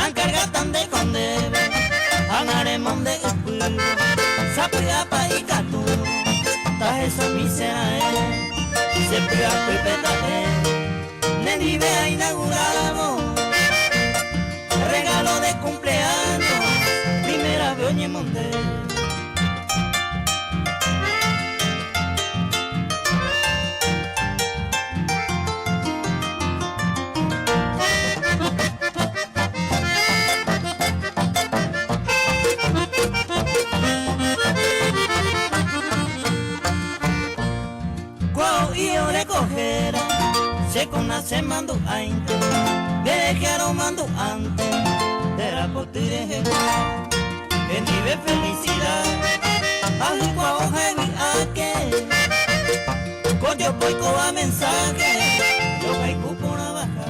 Ankargáta nde ko ndéve, ág̃a remonde ypývo, sapy'ápa ikatu tahesami che raẽ, che py'apýpe ta'e nendive ainagurávo, regalo de cumpleaños primera vez oñemonde. Kuao'i orekohéra, che kona che mandu'áinte, nderehe aromandu'ánte, nde rapoty rehegua. Hendive felicidad ha hykua ojevy'áke Ko jopói kóva mensaje rohayhu porãvaha.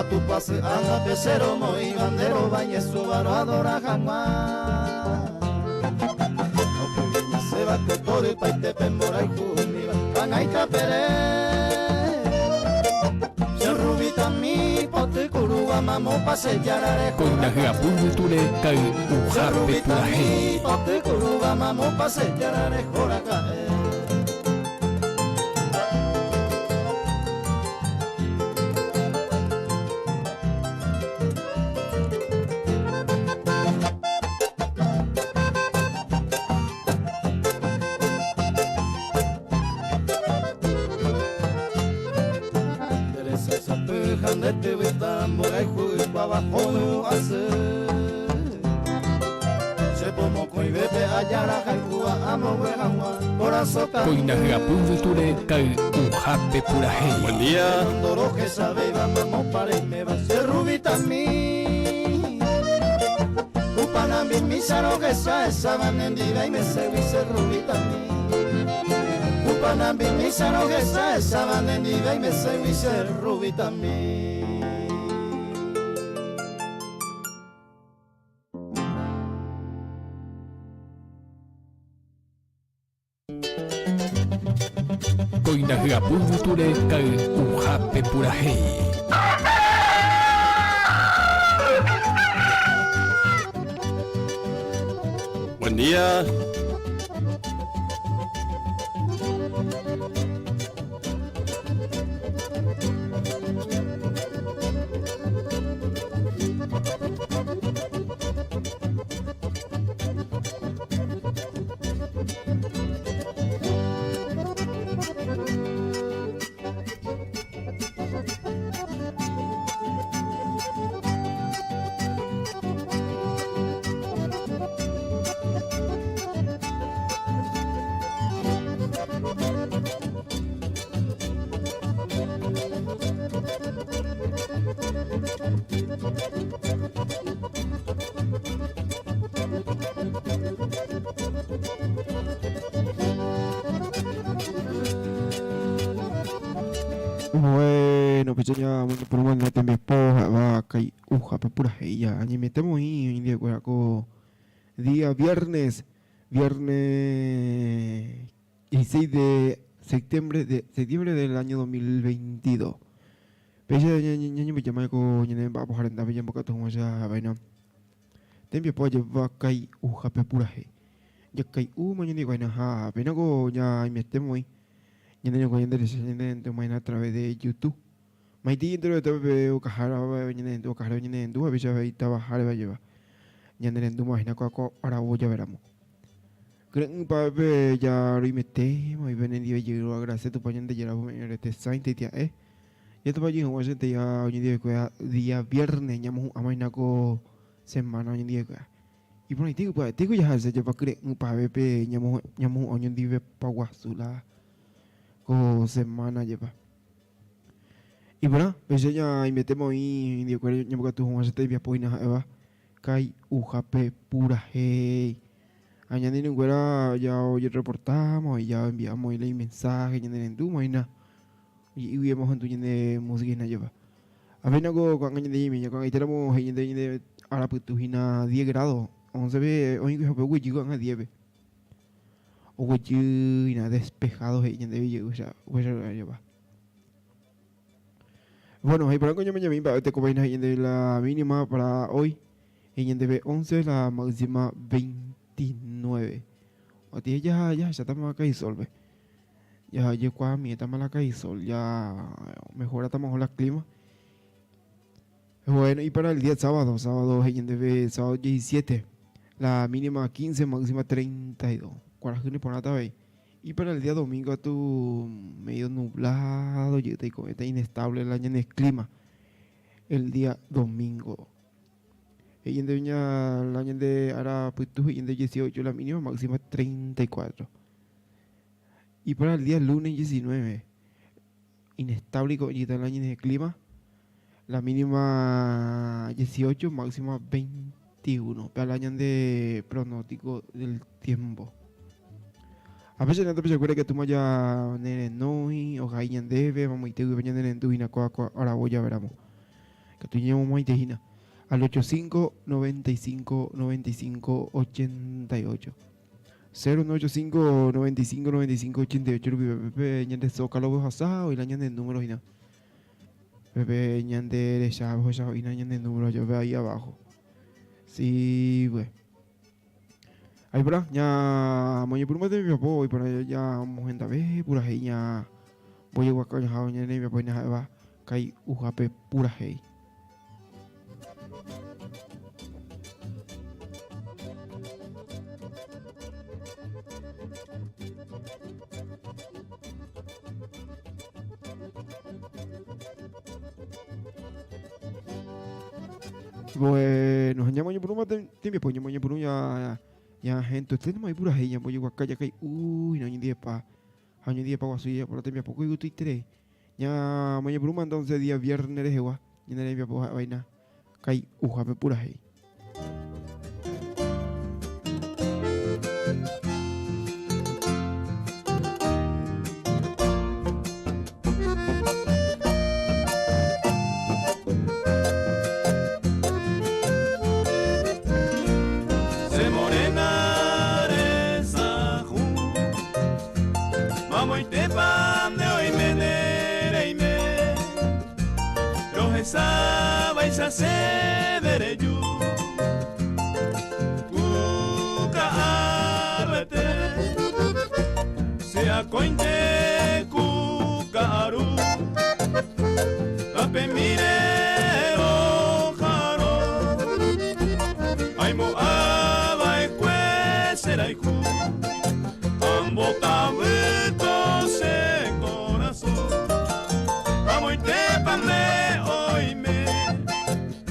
Ha Tupãsy ág̃ape che romoĩva nde rova ñesũva roadora hag̃ua. Ha upégui ñasẽva'ekue torypaitépe mborayhu umíva ag̃aita pere. Che ruvitami poty kurúva mamópa che Jára reho Ko'ina hyapu yvytúre Che kay'uhápe ruvitami purahéi. poty kurúva mamópa che Jára reho raka'e. Ko'ina hyapu yvytúre kay'uhápe purahéi. Buen día. Ko'ina hyapu yvytúre kay'uhápe purahéi. Buen día. Bueno, pecha ya moñepyrũma ñane tembiapo ha'éva kai'uhápe purahéi ja añemete moĩ oñondive ko día viernes, viernes 16 de septiembre de septiembre del año 2022. Péicha ñañembojáma ko ñane mba'apoha rendápe ñambokatu hag̃ua che vaina. Tembiapo ajépa kai'uhápe purahéi. Jakai'úma ñande vaina ha péina ko ñaimete moĩ ñane reko ñande recha ñane rente omaina a través de YouTube. Maitei enterovete pe okahárava ñane rendu okahárava ñane rendu ha péicha avei tavaháreva jeva. Ñane rendúma hína ko ko aravo javéramo. Kyre'ỹpa pe ja roimete moĩ pene ndive jey roagradecer Tupã Ñandejára ome'ẽre tesãi tetia'e. Jatopa jey hag̃ua chete ja oñondivekuéra día viernes ñamohu'ãma hína ko semana oñondivekuéra. Iporãite pya'ete ko jaha jepa kyre'ỹ pavépe ñamohu'ã oñondivepa guasu la ko semana jepa. Iporã, péicha ñaimetéma oĩ indiokuéra ñambokatu hag̃ua chete tembiapo hína ha'éva kai'uhápe purahéi. Ha ñane irũnguéra ja ojereportáma oĩ ja oenviáma oĩ la imensáhe ñanerendúma hína. Oje'ígui ohendu ñande música hína jepa. Apenas ko ko'ág̃a ñande ñaime ko'ag̃aitéramo he'i ñande ñande arapytu hína diez grado, once-pe oĩ ojehu oguejy ko'ág̃a diez-pe. Oguejy hína despejado he'i ñandéve jey upéicha jepa. Bueno, iporãko ñamañami mba'e tekove hína he'i ñandéve la mínima para hoy, he'i ñandéve once, la máxima 29. Otĩ jahechátama Caizol-pe. Ya jekuaamiétama la Caizol, ya mejorátama oho la clima. Bueno, y para el día sábado, sábado he'i ñandéve sábado 17, la mínima 15, máxima 32. Kuarahy neporãta avei. Y para el día domingo katu medio nublado jeýta iko'ẽta inestable la ñane clima el día domingo. He'i ñandéve ña la ñande ára pytu he'i ñandéve 18 la mínima, máxima 34. Y para el día lunes 19, inestable iko'ẽjýta la ñane clima, la mínima 18, máxima 21. Péa la ñande pronóstico del tiempo. Ha péicha ñande tapichakuéra ikatúma ja nerenói, ohai ñandéve, mamoite guive ñanerendu hína kóa ko aravo javéramo. Katu ñamomaite hína al 85 95 95 88. 0985 95 95 88 rupive pe ñande zócalo ohasa oĩla ñande número hína. Pepe ñande recha ohecha hína ñande número yo ve ahí abajo. Sí, pues. Ahí por ya moñepyrũma tembiapo hoy por ya mohendave purahéi ña mbojeguaka oñohávo ñane rembiapo hína ha'éva kai'uhápe purahéi. Bueno, ñamoñepyrũma tembiapo, ñamoñepyrũ ya ya gente, usted no me purahéi ñambojeguaka jakai'u hína oñondivepa ha oñondivepa guasu jajapóta tembiapo ko yvytuiterei. Ñamoñepyrũma entonces día viernes rehegua ñane rembiapo ha'evaina kai'uhápe purahéi. Se morena resaju Mamoitépa nde oiméne reime Rohesávaicha chéve reju Ku ka'aruete Che akóinte ku ka'aru Tapemíre roha'arõ Aimo'ã va'ekue che rayhu Ambotavýto che korasõ Amoitépa nde oime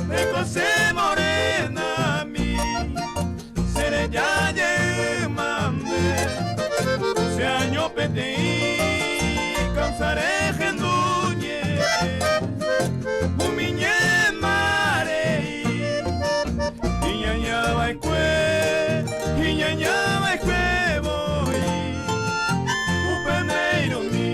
Reiko che morenami Che reja jeýma nde Che año peteĩ causa rehendu ñe'ẽ Umi ñemarei Iñaña va'ekue, iñaña va'ekue voi Upe nde irũmi.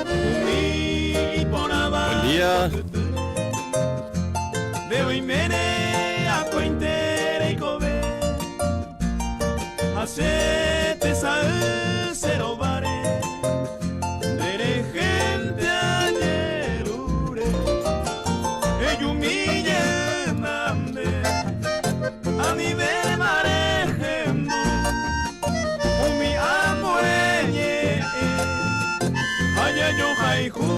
Umi iporãva Buen día. Nde oimére akóinte reikove Ha che tesay che rováre Nderehénte ajerure Ejumi jeýna nde Anivéma rehendu Umi ambue ñe'ẽ Ha jajohayhu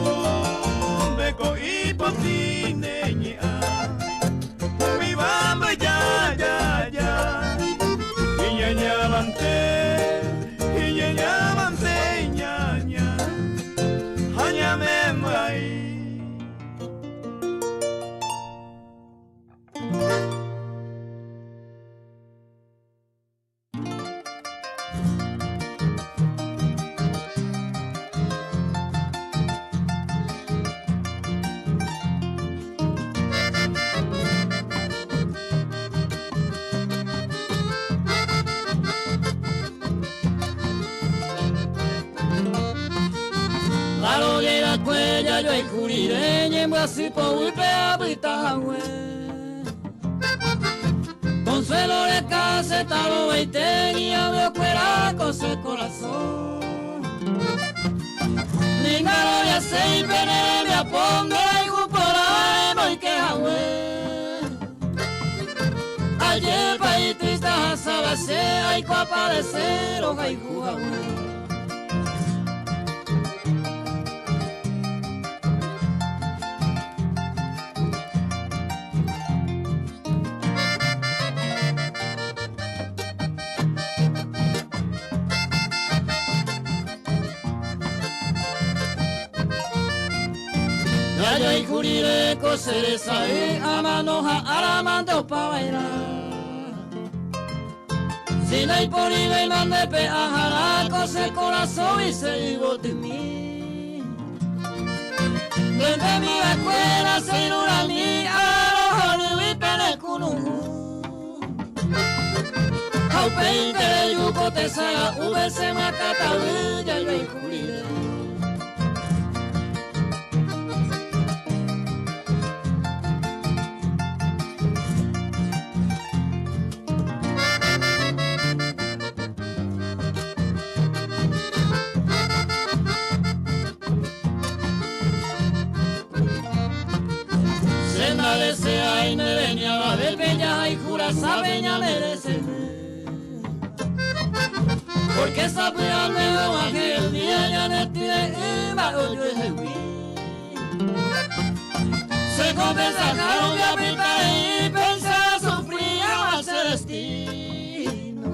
Ndeko ipotĩ ne ñe'ã Umíva mbyjajaja Iñañávante Iñañávante iñaña Ha ñanembyai. Aroguerakue jajoayhu rire ñembyasy poguýpe apyta hague. Consuelo reka che tarovaite guiaveokuéra ko che korasõ. Ningaroviaséi pene rembiapo nderayhu porã remboyke hague. Ajépa itrista hasáva che aikuaa padece rohayhu hague. Jajoayhu rire ko che resay amano ha árama nde opava'erã. Si ndaiporivéima nde pe'aharã ko che korasõgui che yvotymi. Ndendemiva'ekuéra che irũrãmi arohorýgui pene kunu'ũ. Ha upéinte reju ko tesaga'úpe che myakãtavy jajoayhu rire. Che ndadeseái ne reñavavépe jahayhu rasápe ñamereseve. Porque sapy'ánte og̃uahẽ el día ñane tyre'ỹva ojuehegui. Se compensajaron de apretar y pensar sufría che destino.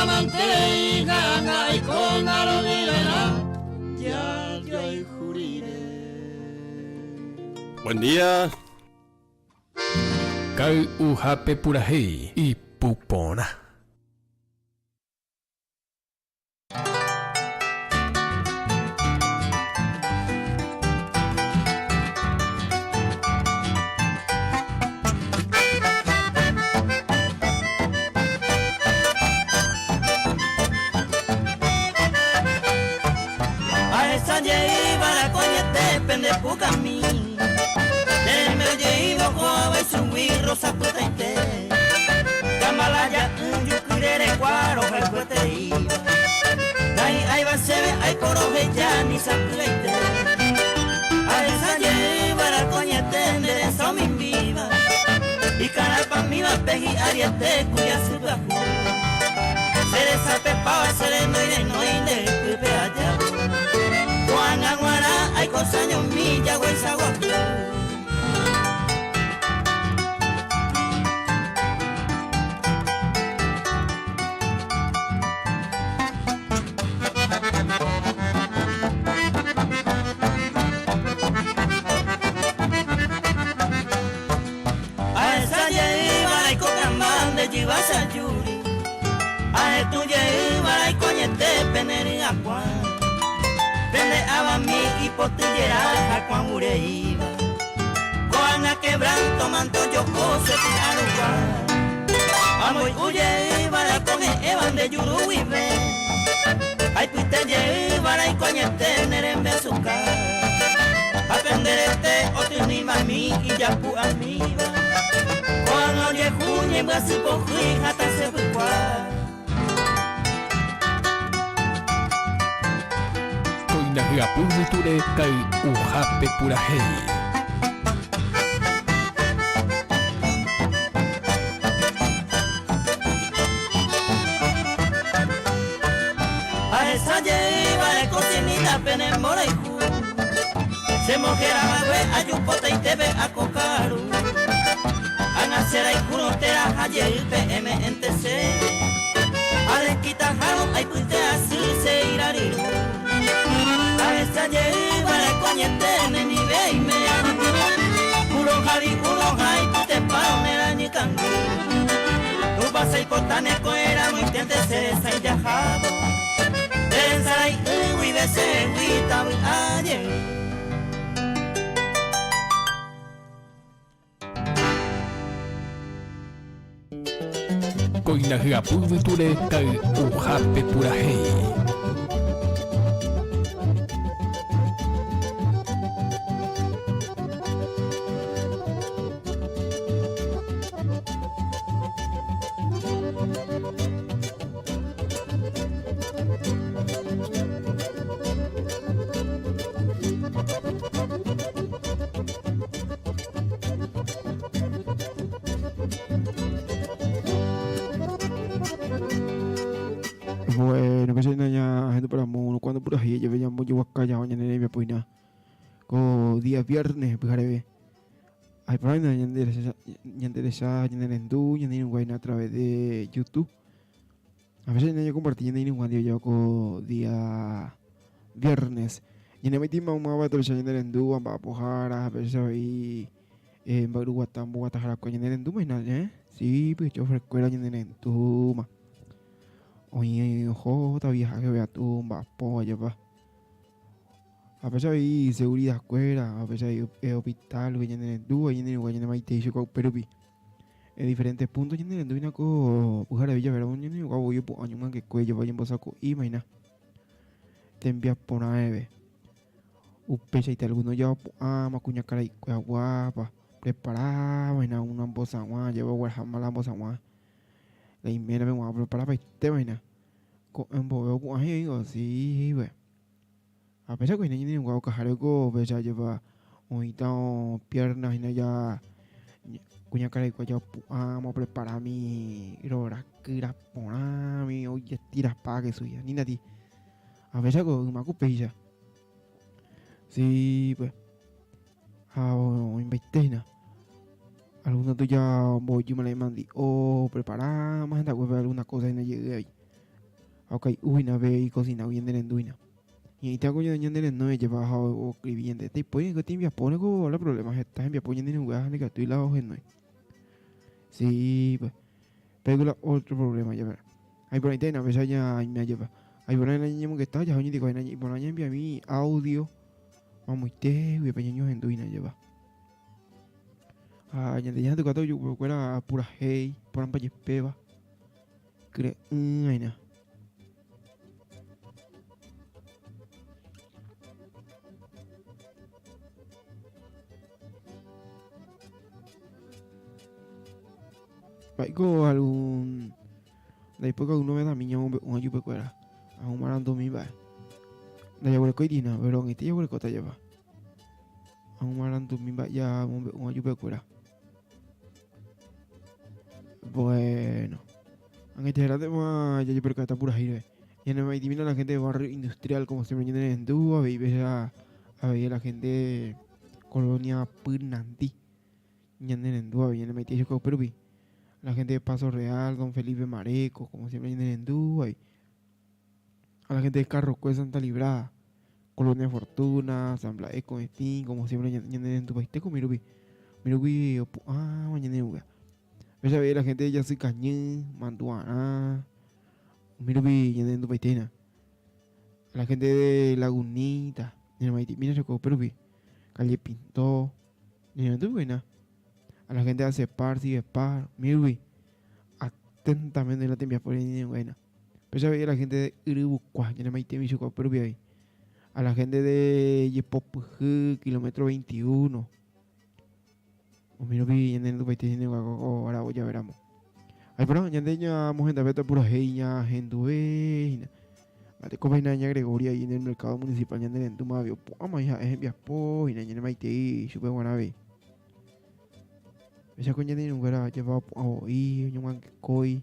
Amante hija anga ikónda roviverá ya joayhu rire. Buen día. Kay'uhápe purahéi ipu porã. Ahecha jey varakoñete pende pukami Ndéve ojeívo ko'ãva ichugui rosa pytãite Kambalaja'ỹ juky rerekua rohayhuetereíva Ndahi'áiva chéve aiporoheja ni sapy'aite Ahecha jey varakoñete nde resa omimbíva Ikarapamíva pe hi'ariete ku jasy pyahu Che resapepáva che renói renói nde ypýpe aja Ko'ág̃a g̃uarã aiko chañomi jaguéicha guapy. Ahecha jeýva raiko kamba nde jyva chajúri Ahetũ jeýva raiko añete pene ryakuã Pende avami ipoty jera hakuã vureíva Ko'ág̃a quebranto mante ojoko che py'a rugua Amboy'u jeýva raiko he'ẽva nde juru guive Aipyte jeýva raiko añete ne rembiasuka Ha pende rete otyrỹimami ijapu'amíva Ko'ág̃a ojehu ñembyasy pohýi ha tasẽ pykua. Kóina hyapu yvytúre kay'uhápe purahéi. Ahecha jeýva rekosinita pene mborayhu Che mojera hague aju potaitépe akokaru Ág̃a che rayhúrõ térã ha jey pe MNTC Areskitahárõ aipyte asy che iraryru Ahecha jeýva reko añete nendive aime Uroha vi'úrõ ha aipytepárõ ne rañykangy Tupã cheipota ne ko'ẽramoiténte che resãi jahávo Nde resarai'ỹ guive chehegui tavy'a jey. Kóina hyapu yvytúre kay'uhápe purahéi. Bueno, pues ña gente para mono cuando purahéi jave ñambojeguaka java ñane rembiapohína ko día viernes pyhareve. Aipórã ñande recha ñande recha ñane rendu ñane irũnguáina a través de YouTube. A veces ñane comparti ñane irũnguá ndive java ko día viernes. Ñane maitei maymáva tapicha ñane rendúva mba'apohára ha péicha avei mba'yruguata mboguataharakue ñane rendúma hína eh. Sí, pe chofer-kuéra ñane rendúma. Oĩ ohóta viaje jave atu mba'apo ajépa. Ha péicha avei seguridad kuéra, ha péicha avei hospital rupi ñanerendu ha ñanerendu ñane maitei chugua upe rupi. En diferentes puntos ñanerendu hína ko pyhareve javéramo ñanerendu voi opu'ã ñomyangekue jova ñembosako'íma hína tembiaporãeve. Upeichaite alguno ja opu'ãma kuñakaraikue aguápa, preparáma hína una mbosaguã, jeva ogueraháma la mbosaguã. La iménape g̃uarã opreparapaitéma hína. Ko'ẽ mbove opu'ã he'i oĩva, si he'ive. Ha péicha ko hína ñanerenguávo kaháre ko péicha jepa oĩta pierna hína ja kuñakaraikue ja opu'ãma opreparami roraky raporãmi ojetirapa kesuia nínati. Ha péicha ko yma ku péicha. Si pues. Ha oĩmbaite hína. Alguno tuya ombojýma la imandi'o, opreparáma hendaguépe alguna cosa hína jey avei. Ha okai'u hína pe ikosinagui ñanerendu hína. Ñe'ẽita ko ñanerenói jepa ha oescribi ñande. Ndaipóri niko tembiapo niko la problema, heta hembiapo ñanerenduha ha ndaikatúi la ohenói. Sí, pues. Péiko la otro problema jepe. Ha iporãite hína péicha ñaime jepa. Ha iporã hína ñañemongeta jaha oñondive hína iporã ñaenviami audio mamoite guive ñañohendu hína jepa. Ha Ñandejára ndoikuaáta ojupekuéra purahéi porãmba jepéva kyre'ỹ aína. Mba'éiko algún ndaipóiko algún novedad-mi ñamombe'u ijupekuéra algún marandumi mba'e. Ndajaguerekói hína péro ag̃aite jaguerekóta jepa. Amomarandumi mba'e amombe'u chupekuéra. Bueno. Ag̃aiteherãntema jajeperkata purahéire. Ñanemaitĩmína la gente de barrio industrial como siempre ñanerendu avei péicha avei la gente colonia Pynandi ñanerendu avei ñanemaitĩ chupe upérupi. La gente de Paso Real, Don Felipe Mareco como siempre ñanerendu avei. A la gente de Carrocue, Santa Librada, Colonia Fortuna, San Blas, Ecoestín, como siempre ñanerendupaite ko mirupi. Mirupi opu'ãva ñaneruga. Péicha avei la gente de Yasykañy, Manduarã, mirupi ñanerendupaite hína. A la gente de Lagunita, ñanemaitĩmína chokua upérupi. Calle Pintó, ñanerendu hína. A la gente de Acepar, Sivepar, mirupi. Atentamente la tembiapo ñanerenduga hína. Péicha avei a la gente de Yryvukua, ñanemaitĩmi chugua upérupi avei. A la gente de Jepopyhy, kilómetro 21. Umi rupi ñande rendupaite ñane ko aravo javéramo. Aiporã ñande ñamohendavéta purahéi ñahenduve hína. Mba'éiko hína ña Gregoria ahí en el mercado municipal ñane rendúma avei opu'ãma ha'e hembiapo hína ñanemaitei chupe g̃uarã avei. Péicha ko ñane irũnguéra jeva opu'ã voi, oñoguangekói.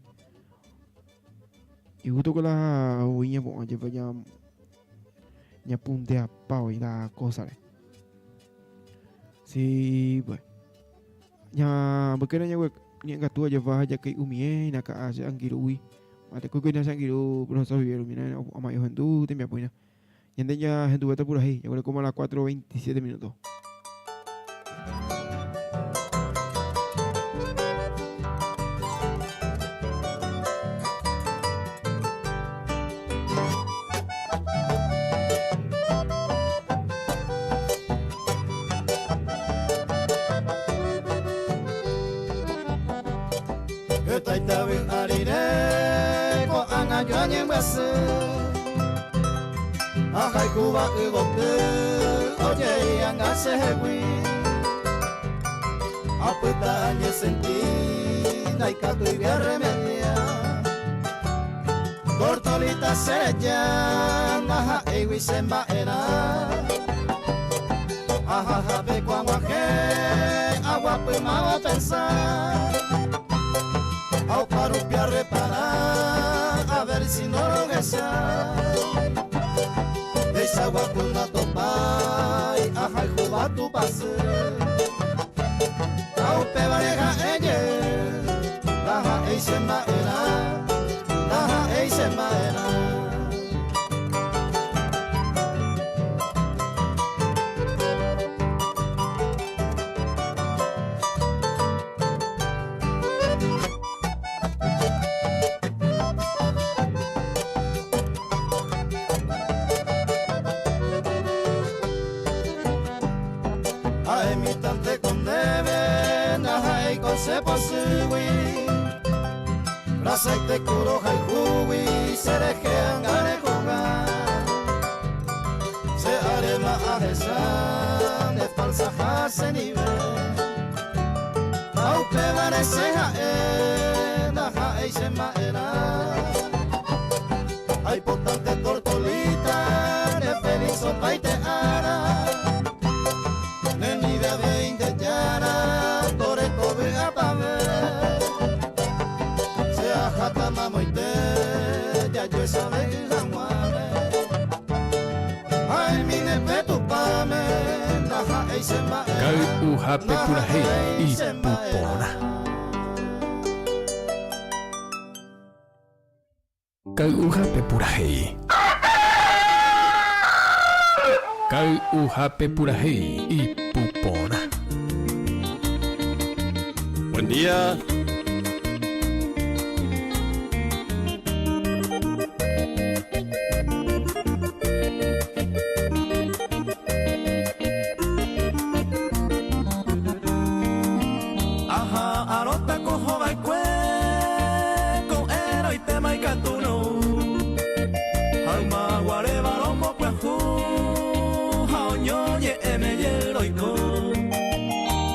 Igusto ko la voi ñapu'ã jepe ña ñapunteapa voi la kósare. Si pues. Ña mbykéra ñague ñe'ẽngatu ajeva jakai'umie hína ka'a che angirũgui. Mbaetekue hína che angirũ profesor Vivero umína opu'ãma ohendu tembiapo hína. Ñande ñahenduvéta purahéi, jaguerekóma la 4:27 minuto. Hetaite vy'a rire ko'ág̃a joañembyasy Ahayhúva yvoty ojei anga chehegui Apyta añesenti ndaikatúigui arremedia Tortolita chereja ndaha'éigui che mba'erã Ahahápe ko ag̃uahẽ aguapýmava apensa Ha oparupi arrepara a ver si no rohecha Ndeichagua ku ndatopái ahayhúva Tupãsy Ha upévare ha'e jey ndaha'éi che mba'erã ndaha'éi che mba'erã. Che pochýgui, rasaite ku rohayhúgui che rehe anga rehuga. Che aréma ahecha nde falsaha che ndive, ha upévare che ha'e ndaha'éi che mba'erã. Aipotánte tortolita ne feliz opaite ára. Nendive avei nde Jára toreko vy'apavẽ. Che aháta mamoite jajuechave'ỹ hag̃uáme. Ha'emíne pe Tupãme ndaha'éi che mba'erã. Kay'uhápe purahéi ipu porã. Kay'uhápe purahéi. Kay'uhápe purahéi ipu porã. Buen día. Aha'arõta ko hova'ekue ko'ẽrõitéma ikatúrõ ha yma guaréva rombopyahu ha oñoñe'ẽme jey roiko.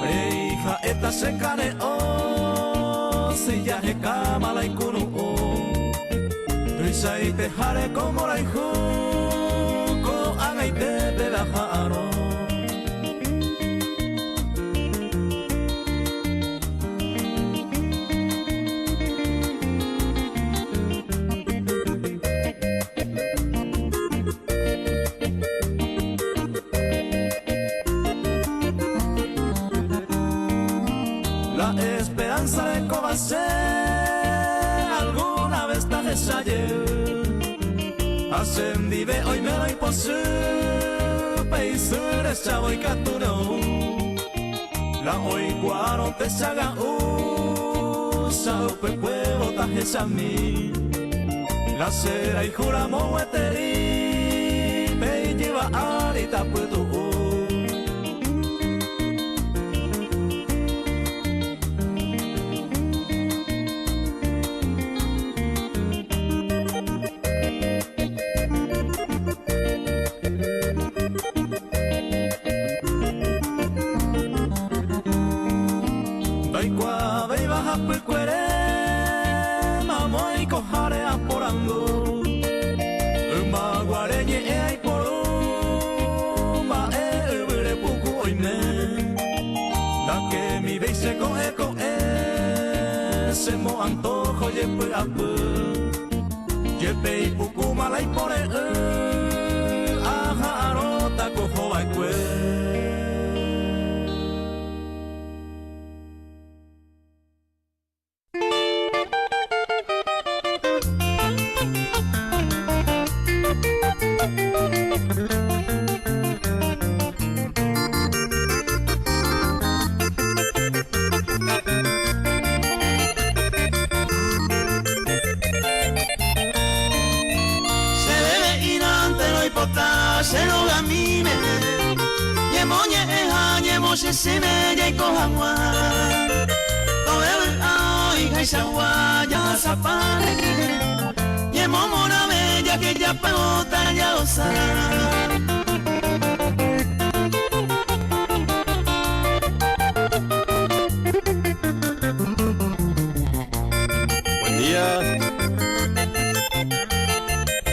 Rei ha'éta che kane'õ si jahekáma la ikunu'ũ. Tuichaite jareko mborayhu ko'ag̃aite peve aha'arõ. La esperanza de cobase alguna vez tahecha jey. Ha chendive oimérõ ipochy pe isy rechávo ikatúrõ. La oikuaárõ techaga'u cha'upekuévo tahechami. La che rayhúramo gueteri pe ijyva ári tapytu'u. Ndaikuaavéiva hapykuere mamo oikoháre aporandu. Yma guare ñe'ẽ aiporu mba'e yvýre puku oime. Ndakemivéi che ko'ẽ ko'ẽ chemo antojo jepy'apy. Jepe ipukúma la ipore'ỹ aha'arõta ko hova'ekue. Che veve'írãnte roipota che rogamíme, ñemoñe'ẽ ha ñemochechẽme jaiko hag̃ua. Tove vy'a oĩhaichagua jahasapáre, ñemomorãve jahejapavóta jaosa. Buen día.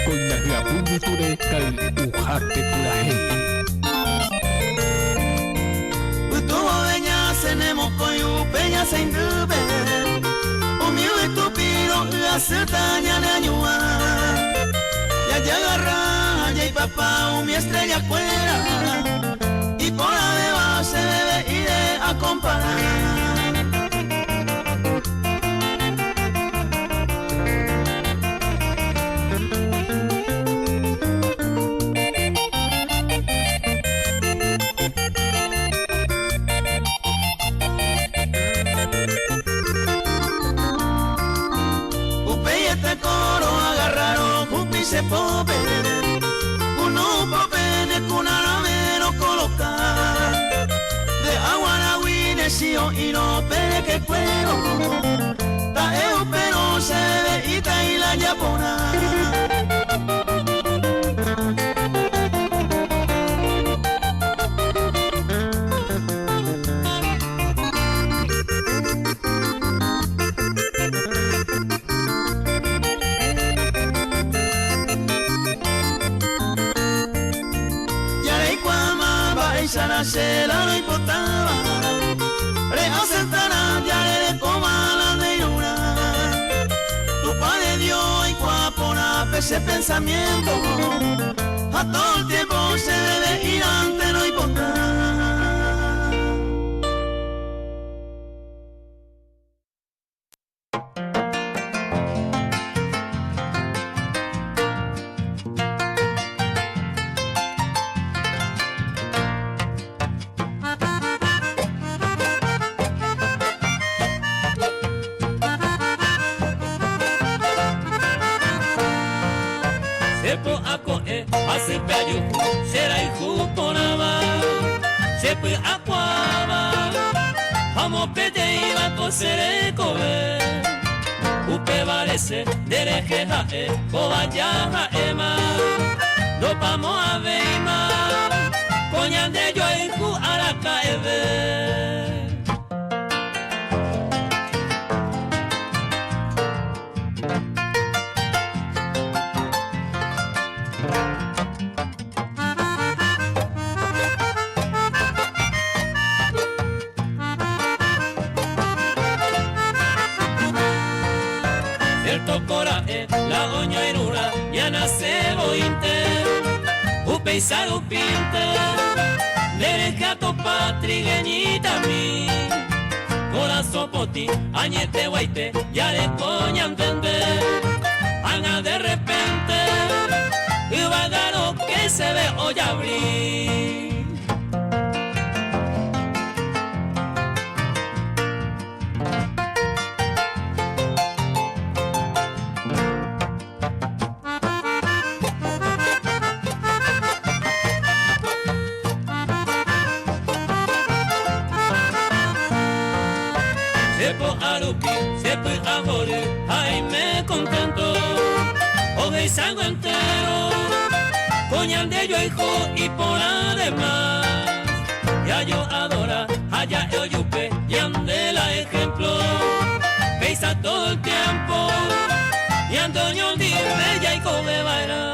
Ko'ina hyapu yvytúre kay'uhápe purahéi. Yvytu vove ñasẽne mokõi upe ñasẽindýpe, umi yvytu piro'y asýta ñane añuã. Jajagarra ha jaipapa umi estrella kuéra, iporãvéva che veve'íre akompara. Upéi este coro agarraron jupi che pópe, kunu pópe ne kunarãme rokoloka. Nde aguaragui ne chi'o'i. iro pere que cuero Tae pero se ve y la yapona. Yaraicuama, baixara, no importaba. Re aceptará, ya le coma la negrura. Tu padre Dios y cuapona ese pensamiento. A todo el tiempo se debe ir ante no importa. Upe varese dereje ha'e kovaya ha'éma Ndopamo aveima Koñande joayhu araka'eve. Upeizar upinte, dereja patrigueñita mi. Corazón poti, añete guaite, yare coña entende. Anga de repente, y vagaro que se ve hoy abrir. Oje sango entero, coñan de yo hijo y por además. Ya yo adora, allá oyupe, y andela ejemplo. Peisa todo el tiempo, y Antonio dime ya y come bailar.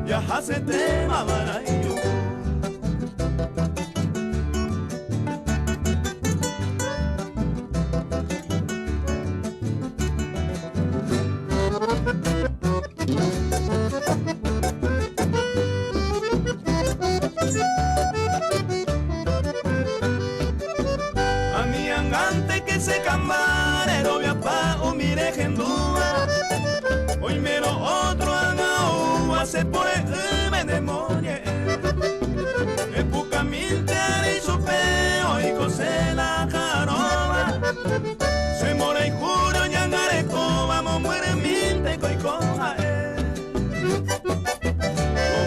Ya hace tema barayo. A mi angante que se cambare, lo pa o mire gendúa. Hoy mero otro haga se por el demonio. Epuca mil te y su peo y cose la jaroba. Se mora y juro ñangareco, vamos muere mil te coi coja.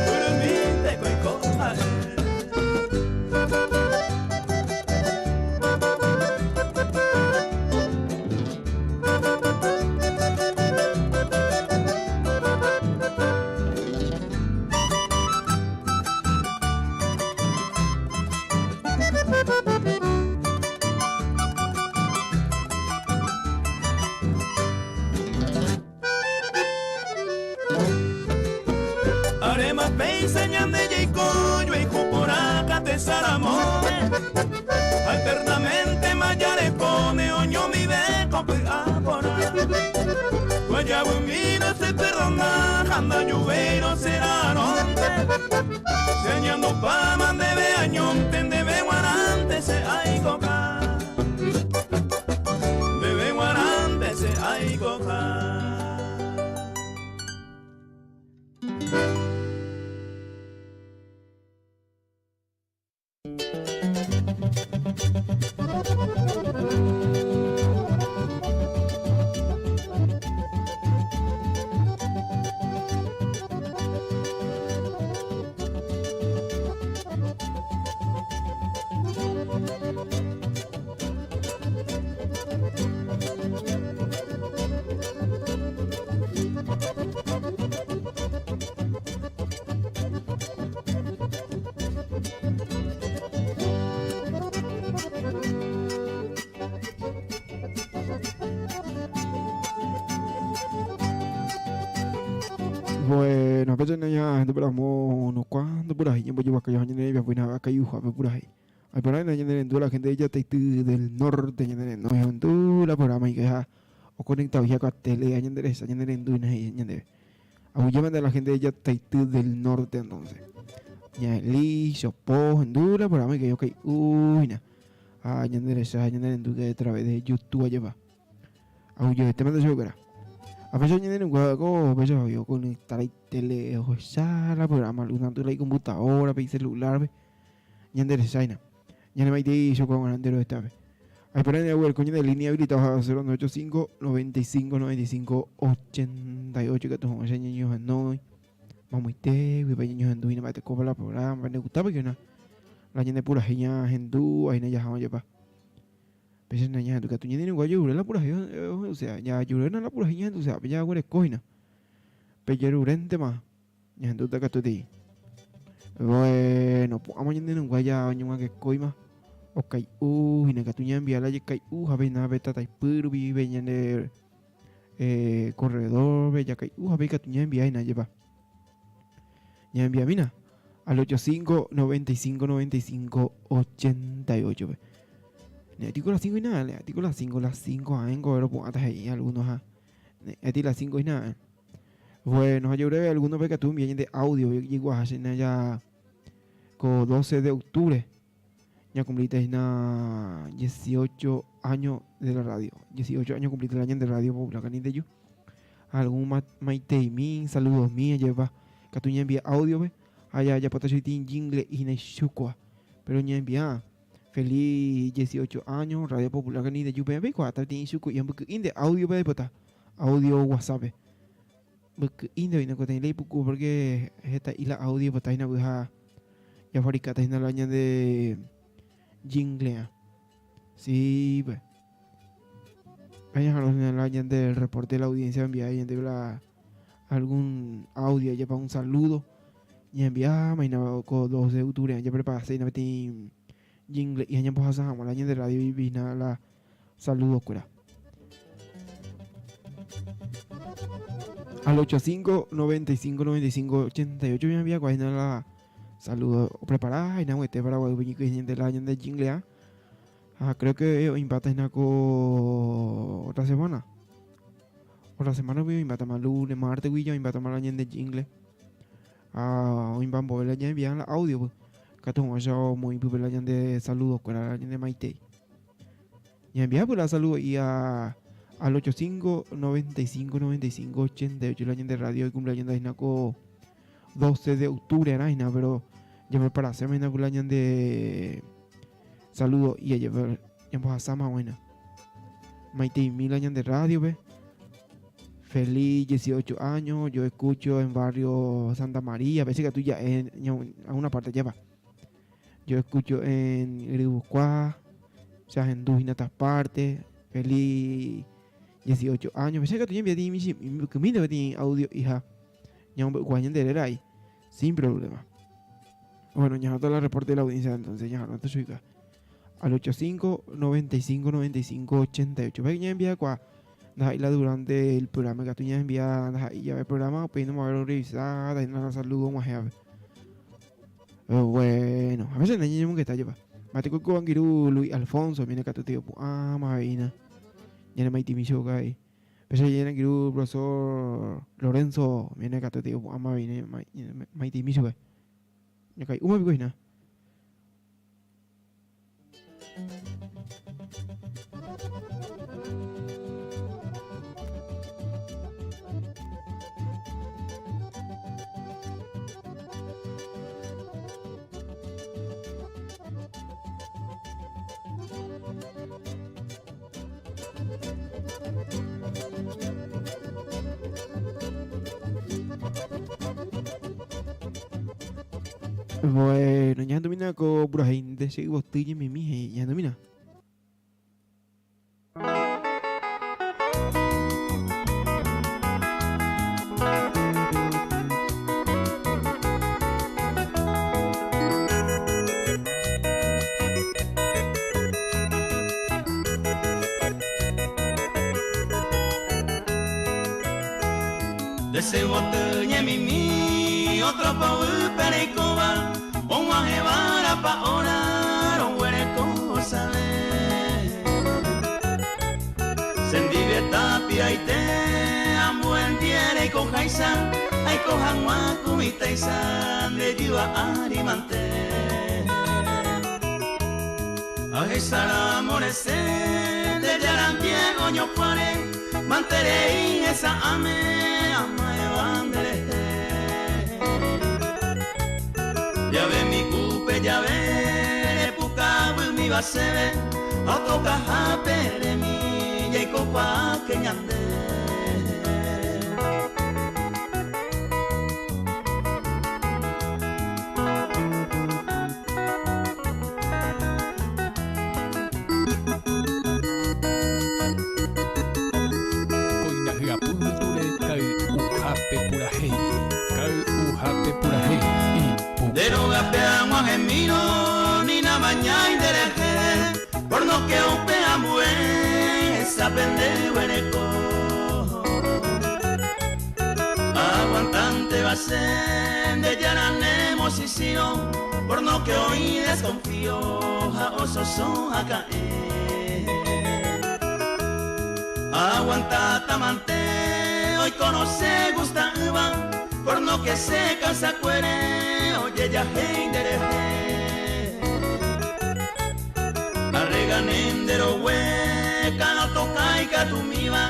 Muere mil te coi coja. Arema péicha ñande jaiko joayhu porã katesaramo Ha eternamente ma jarekóne oñomive ko py'a porã Guajavymi se perdona ha ndajuvéirõ serarõnte Che añandupáma ndéve añónte ndéve g̃uarãnte che aikoha Ndéve g̃uarãnte che aikoha. Bueno, pe ña gente por no cuando por ahí ñembo lleva que ñane ya buena vaca y uja por ahí. Ay por ahí ñane la gente de Yataity del norte ñane no es la programa y que ja o conectado ya con tele ñane esa ñane rendu y ñane. Agullamente a la gente de Yataity del norte entonces. Ña Sopo, Honduras, programa y que yo que uy na. Ah, ñane esa ñane rendu que a través de YouTube allá va. Agulle este manda yo cara. A veces ñane rendu ko veces yo conectar ahí tele o sala programa alguna la computadora, pe celular, pe. Ñane esa na. Ñane maite yo con entero esta vez. Ahí por ahí el coño de línea habilitado a 0985 95 95 88 que tu ese niño no vamos te voy pa niño hindú y no te copa la programa me gusta porque no la ñane pura jeña hindú ahí no ya jamás pa pese na ña tu ñane guayo la pura o sea ya yurena la pura jeña o sea ya güere coina pe yerurente más ña hindú ta katuti bueno amo ñane guaya ñua que coima okay hina katu ña enviar la kai u jabe na beta taipuru vi ve ñane corredor ve ya kai u jabe katu ña enviar na lleva ña envía mina al 85 95 95 88 ve. Ne tico las 5 y nada, le tico las 5, las 5 ah, en pero pues ahí algunos ah. Ne ti las 5 y nada. Bueno, yo breve algunos ve que tú envían de audio, yo llego a hacer ya con 12 de octubre. Ya cumpliste na 18 años de la radio. 18 años cumpliste el año de radio popular de yo. Algún maite min, saludos míos, lleva. Que tú envía audio, ve. Allá ya pota jingle y na Pero ya envía. Feliz 18 años, Radio Popular de yo, ve, cuatro tin shuko y inde audio ve pota. Audio WhatsApp. Porque inde vino con ley puku porque esta y la audio pota ina buja ya fabricata ina la año de jingle. Sí, pues. Vayan a los la del reporte de la audiencia envía y la algún audio ya para un saludo y envía mañana con 2 de octubre ya prepara seis na jingle y año pues a la de radio y vina la saludo cura. Al 85 95 95 88 me envía cuál la saludo preparada y nada para guay y de la de jingle ah creo que impata en otra semana. Otra semana voy a invitar más lunes, martes voy a invitar más la de jingle. Ah, hoy van a ya enviar audio pues. Que tengo yo muy la de saludos con la de Maite. Ya envía por la saludo y a al 85 95 95 88 el año de radio y cumpleaños de Inaco 12 de octubre era pero ya me para hacerme una cumpleaños de saludo y a llevar ya a sama buena. Maite y mil años de radio, ve. Feliz 18 años, yo escucho en barrio Santa María, parece que tú ya en, a una parte lleva. Yo escucho en Iribuscuá, o sea, en en otras partes. Feliz 18 años. Parece que tú ya envías audio, hija. Ya un de ahí, sin problema. Bueno, ya no la reporte de la audiencia, entonces ya no te soy al 85 95 95 88. Ve ya envía cua Ndaha'éi la durante el programa ikatu ñaenvia ndaha'éi jave programa upéi nomave rorrevisáta hína la saludo og̃uahẽvape. Bueno, a veces ñañemongeta jepa. Mate ko angirũ Luis Alfonso viene katu te opu'ãma avei ñane maitĩmi chupe avei. Péicha ñane angirũ profesor Lorenzo viene katu te opu'ãma avei maitĩmi chupe. Ñakai'úma piko hína. Bueno, ñahendumína ko purahéinte che yvoty ñemimi he'i ñahendumína. Nde che yvoty ñemimi otro poguýpe reikóva og̃uahẽvárapa óra roguereko save. Chendive tapiaite ambue ndie reikoháicha aiko hag̃ua ku mitãicha nde jyva ári mante. Ahecharamo resẽ nde jarandie oñokuãre manterei hesa'ãme ama'ẽva nderehe. Jave mi upe jave repukavymíva chéve ha otokahápe remi jaikokuaáke ñande. Kóina hyapu yvytúre kay'uhápe purahéi, kay'uhápe purahéi, ipu. Nde rógape ag̃uahẽmírõ ni namañái nde rehe, por no ke upe ambue hesape nde guereko. Aguantánteva che nde jára ne mochisírõ, por no ke oĩ desconfío ha ososo ha ka'ẽ. Aguantáta mante oikorõ che gusta'ỹva, por no ke che kansakuére ojejahéi nde rehe. Arregane nde rogue ka'ã otoka ikatumíva,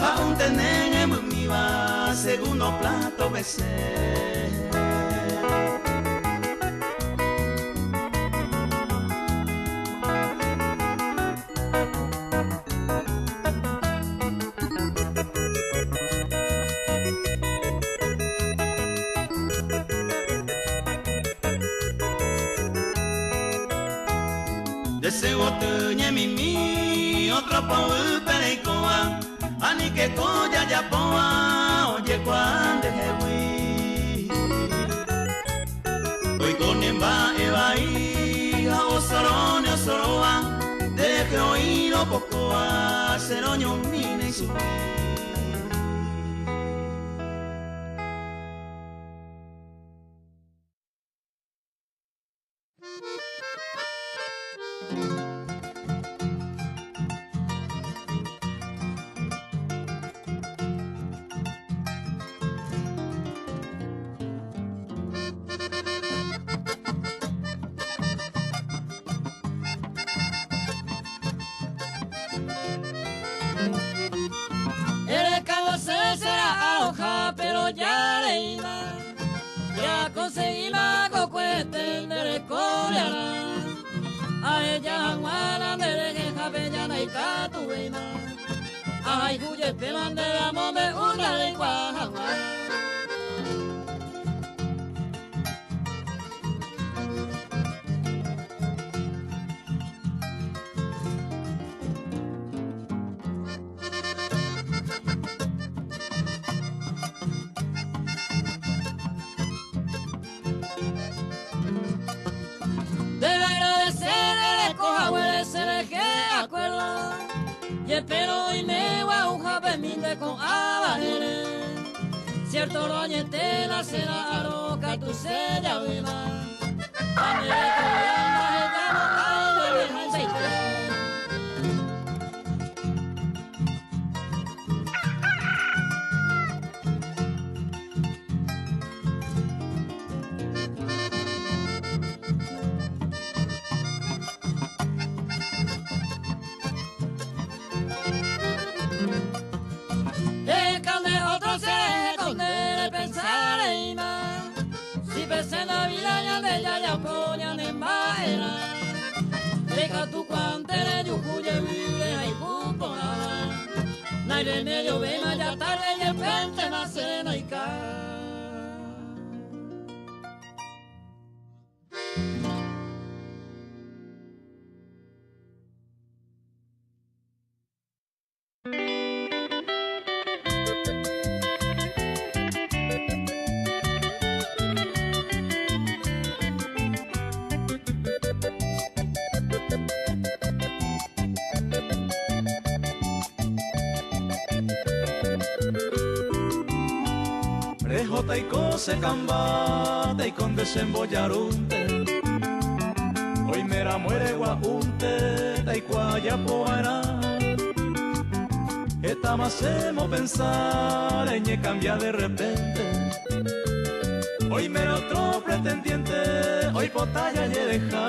ha ontene hembymíva segundo plato vese. Nde che yvoty ñemimi otro poguýpe reikóva, anike ko jajapóva ojekuaa ndehegui. Oiko ne mba'e vai ha osoróne osoróva, nderehe oĩrõ pokóva che roñomíne ichugui. Jepérõ oime gua'uhápemínte ko'ãva rere, cierto roañete la che ra'arõ katu che javýma. Ha nde rekovia ndahejamo'ãi roñeha'ãichaite. Rehotaiko che kamba taiko nde che mbojarúnte Oiméramo eregua'únte taikua ajapova'erã Hetáma che mopensar eñekambia de repente Oimérõ otro pretendiente oipota jajedeja.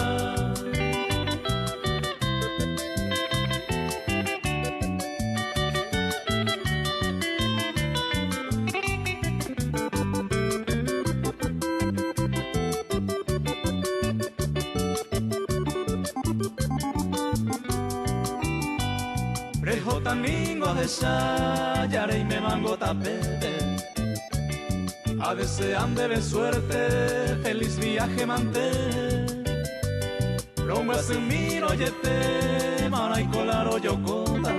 Rehóta ningo ahecha ja reimémango tapépe Adesea ndéve suerte, feliz viaje mante Rombyasymírõ jepe, marãiko la rojokóta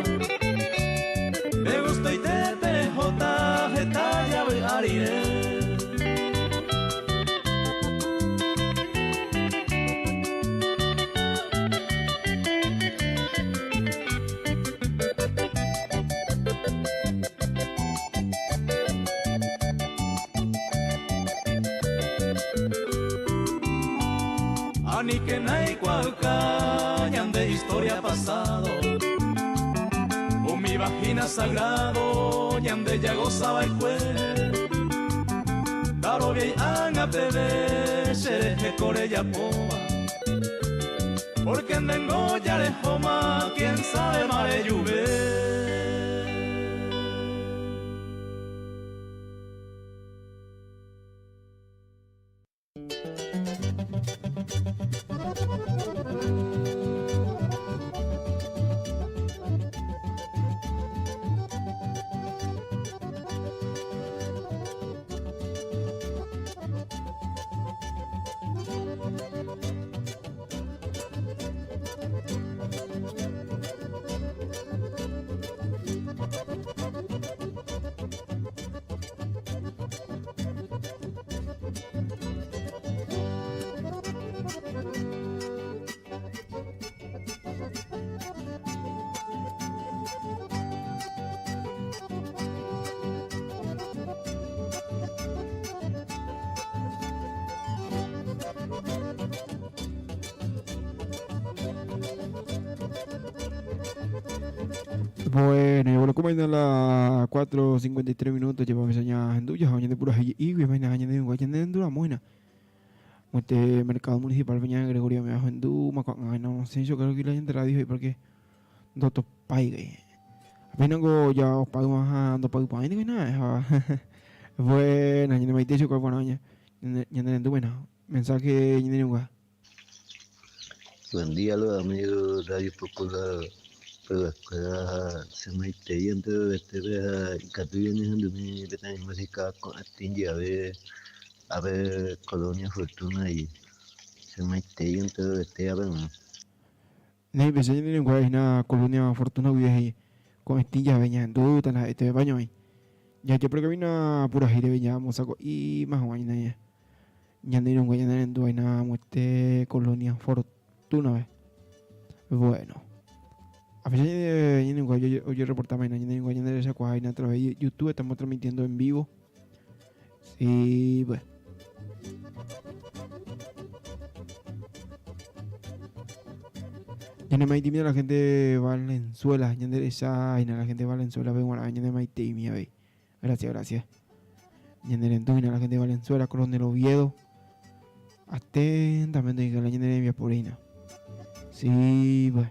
Nde gustoite pe rehóta heta javy'a rire. Aníkena eikuaauka ñande historia pasado Umíva hína sagrado ñande jagoza va'ekue Ndaroviái ág̃a peve che rehe ko rejapóva Porque ndengo ya rehóma, quién sabe ma rejuve. Bueno, y bueno, como a las 4.53 minutos, llevamos ya en duya, de pura y vaina de un moina. Este mercado municipal Peña Gregorio me bajo en du, no sé, yo creo que la gente la dijo y porque doto paiga. Apenas ya os pago más ando pago pa nada. Bueno, ñane maite yo bueno, ñane bueno. Mensaje ñane nunca. Buen día, los amigos Radio Popular. Pero escuela se me entre este vea ikatu ñanehendumi peteĩ música ko'ẽtĩ jave a ver Colonia Fortuna y se me entre a ver. Néi pese ñane nunca hína Colonia Fortuna guive he'i ko'ẽtĩ jave ñahendúta la ha'ete baño-i. Jajeprokavina purahéi reve ñamosako'íma hag̃ua ñane ñane irũngue ñane renduvaina amoite Colonia Fortuna-pe. Bueno. A fecha ñane ñane ojereporta vaina ñane ñane rechakuaa a través de YouTube estamos transmitiendo en vivo. Sí, pues. Ñane maitei la gente de Valenzuela, ñande recha la gente de Valenzuela, ve guará, ñane maitei ve. Gracias, gracias. Ñane rendu la gente de Valenzuela, Coronel Oviedo. Atentamente la ñane envía por ahí. Sí, pues.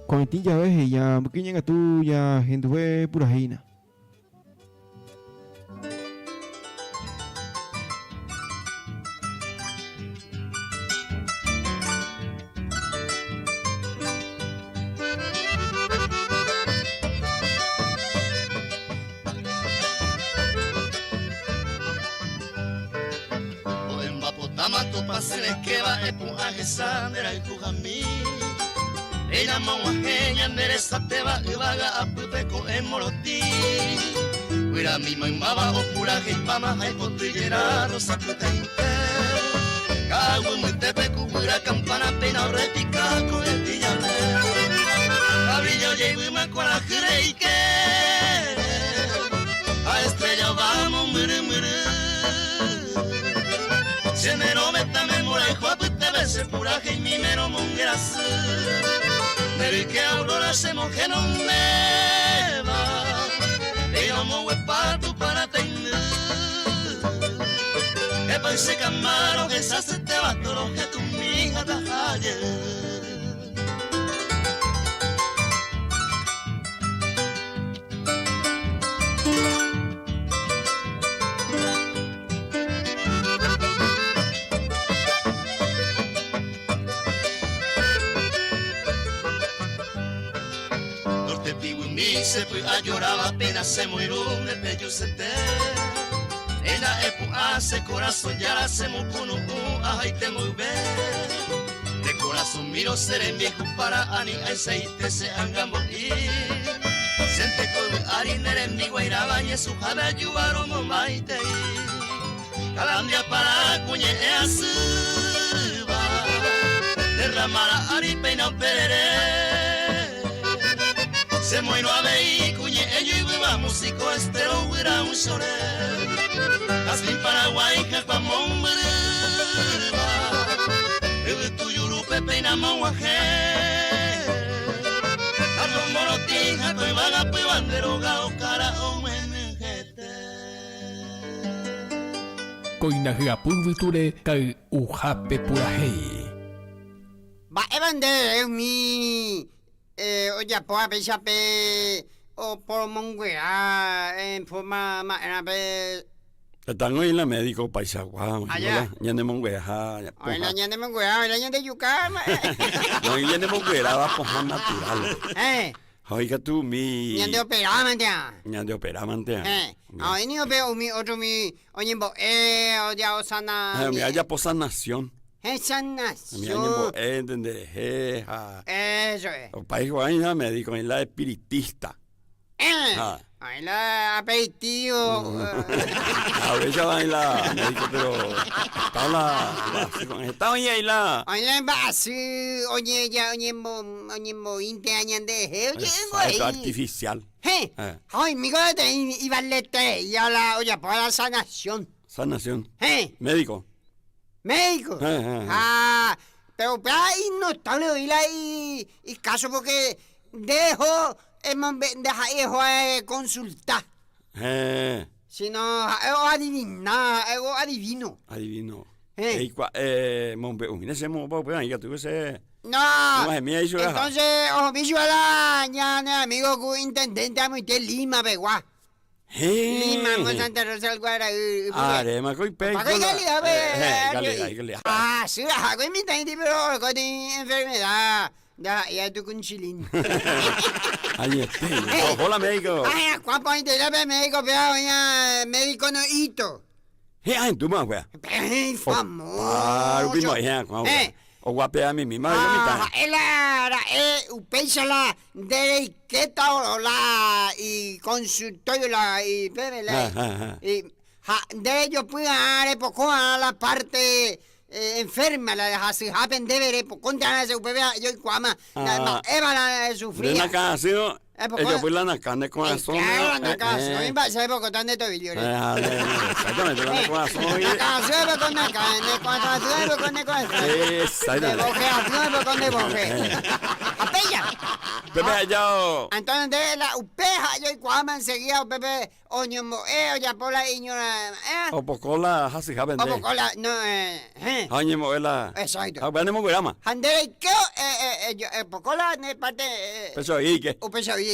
Con ya ves, ya, porque tú ya, gente fue pura jina. Koina hyapývyture kay'uhápe purahéi. Mba'épa nde umi ojapóva péicha pe oporomonguera en forma ma'erã pe. Heta oĩ la médico opaichagua, oĩ la ñanemongueraha. Oĩ la ñanemonguera, oĩ la ñandejuka. Oĩ ñanemongueráva pohã natural. Ha oĩ katu umi. Ñande operámantea. Ñande operámantea. Ha oĩ ningo pe umi otro umi oñembo'e, oja'osana. Ha umi ajapo sanación. He sanación. Umi añembo'e nderehe ha. Eso es. Opa igual oĩ médico, oĩ la espiritista. Oĩ la aperitivo. A veces oĩ la médico, pero está la está oĩ ahí la. Oĩ la mba'asy oñeja oñembo oñembo'ínte ñanderehe oje'éngo ahí. Exacto, artificial. He. Ha oĩmíko peteĩ ivaletereíva la ojapóva la sanación. Sanación. He. Médico. Médico. Ha pero upéva inotable oĩ la icaso porque nde eho nde ha'e eho econsulta. Sino ha'e oadivina, ha'e oadivino. Adivino. Eikua mombe'umína che moõpa upéva ikatu che. No. Entonces ohomi chupe la ñane amigo ku intendente amoite Lima pegua. Lima, con Santa Rosa del Guaraí. Arema ko ipe. Paco y calidad, pe. Ah, sí, ajá, con mi tanti, pero con enfermedad. Ya, ya tu con chilín. Ahí está. Hola, médico. Ay, cuapo, ahí te la médico, pero oye, médico no hito. He'ã hendúma upéva. Peẽ famoso. Opa rupi mo'ãi herakuã upéva. Eh. Oguapea mimíma lo mitã. Ha ha'e la ra'e upéicha la nde reikéta o la iconsultorio la ipépe la i ha nde rejopy va'erã repoko va'erã la parte enferma la hasyhápe ndéve repokónte va'erã hese upépe ha'e oikuaáma mba'éva la esufría. Nde nakãsýrõ ejopy la nakã ne korasõme. Claro, nakãsy oĩ mba'éicha epokóta nde tobillo-re. Exactamente, la ne korasõ oĩ. Nakãsy epoko nakã, ne korasõ epoko ne korasõ. Exactamente. Nde vojeasy epoko nde voje. Ha péicha. Pépe aja o. Entonces nde la upe ha'e oikuaáma enseguida upépe oñembo'e ojapo la iñora'ẽ. Opoko la hasyhápe nde. Opoko la no eh. Ha oñembo'e la. Exacto. Ha upéva nemongueráma. Ha nde reike epoko la ne parte. Upéicha oíke. Upéicha oíke.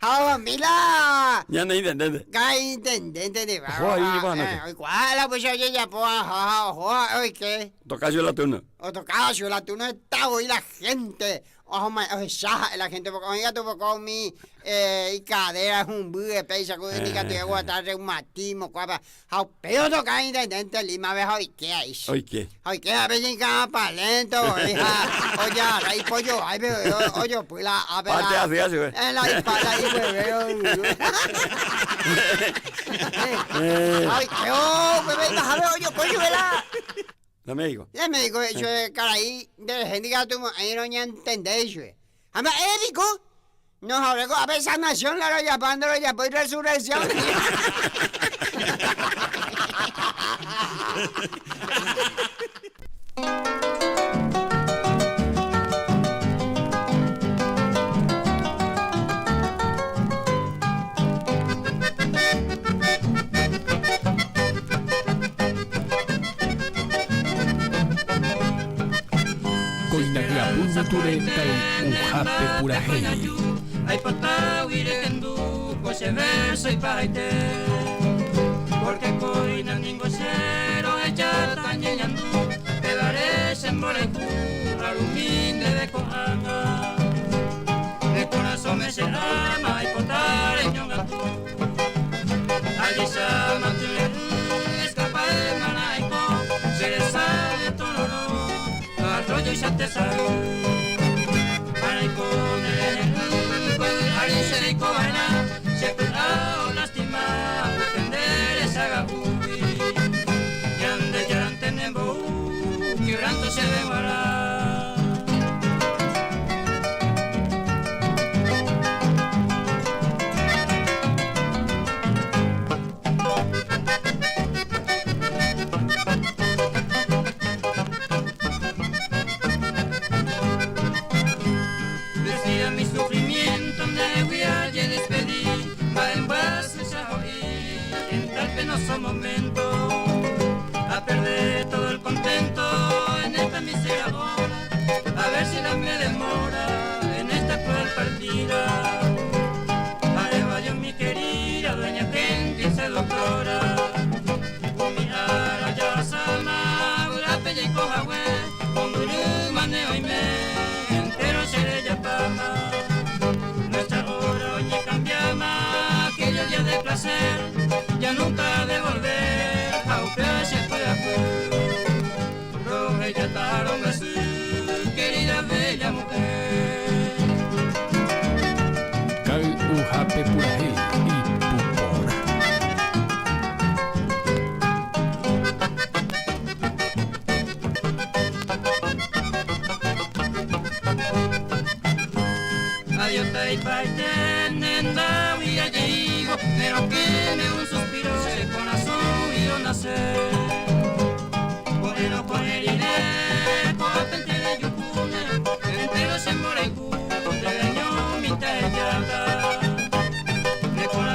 Ha omi la. Ñane intendente. Karai intendente de barrio. Oho ahí va noche. Oikuaa la upéicha ojejapo ha ha oho ha'e oike. Toca la turno. Otocaba la turno está voi la gente. Ohecha ha'e la gente porque oĩ katu poko umi ikadera humby péicha ku ikatu oguata reumatismo kuápa ha upéi otoka intendente Lima-pe ha oike aicha. Oike. Ha oike ápe ñeikãpa lento voi ha ojagarra ipojováipe ojopy la ápe la. Parte asy asy ve. La ipala igueve oyuru. Ha oike upépe ipahápe ojoko ichupe la. La médico. La médico he'i chupe, Karai, nderehe ndikatumo'ãirõ ñantende ichupe. Ha mba'e piko? Nohague ko'ápe sanación la rojapo ha ndorojapói resurrección. Kóina hyapu yvytúre kay'uhápe purahéi. Aipotágui rehendu ko che verso ipahaite Porque kóina ningo che rohejáta ñeñandu Pévare che mborayhu arumi ndéve ko'ág̃a Ne korasõme che ama aipota reñongatu Ajecha tyre'ỹ escapa-émana aiko che resa de tororó arroyo-icha tesay Araiko nde rehe'ỹ ko yvy ári che reiko va'erã che py'a olastima upe nde rechaga'úgui Ñandejárante nembou quebranto chéve g̃uarã. Decía mi sufrimiento ndehegui ajedespedi mba'embyasy chaho'i en tal penoso momento a perder todo el contento en esta mísera hora a ver si la me demora en esta cruel partida Areva Dios mi querida dueña gentil seductora Umi ára jahasáma vy'ápe jaiko hague Mombyry oime entero che rejapáma Nuestra hora oñekambiáma aquellos días de placer ya nunca ha de volver ha upéva che py'apy Rohejata rombyasy querida bella mujer. Kay'uhápe purahéi ipu porã. Adiós taipaite nendágui ajeívo ne rokẽme un suspiro che korasõgui onace. Ko'ẽrõ ko'ẽ rire ko'ápente rejuhúne entero che mborayhu ndéve ñomitã ejáta. Ne korasõ.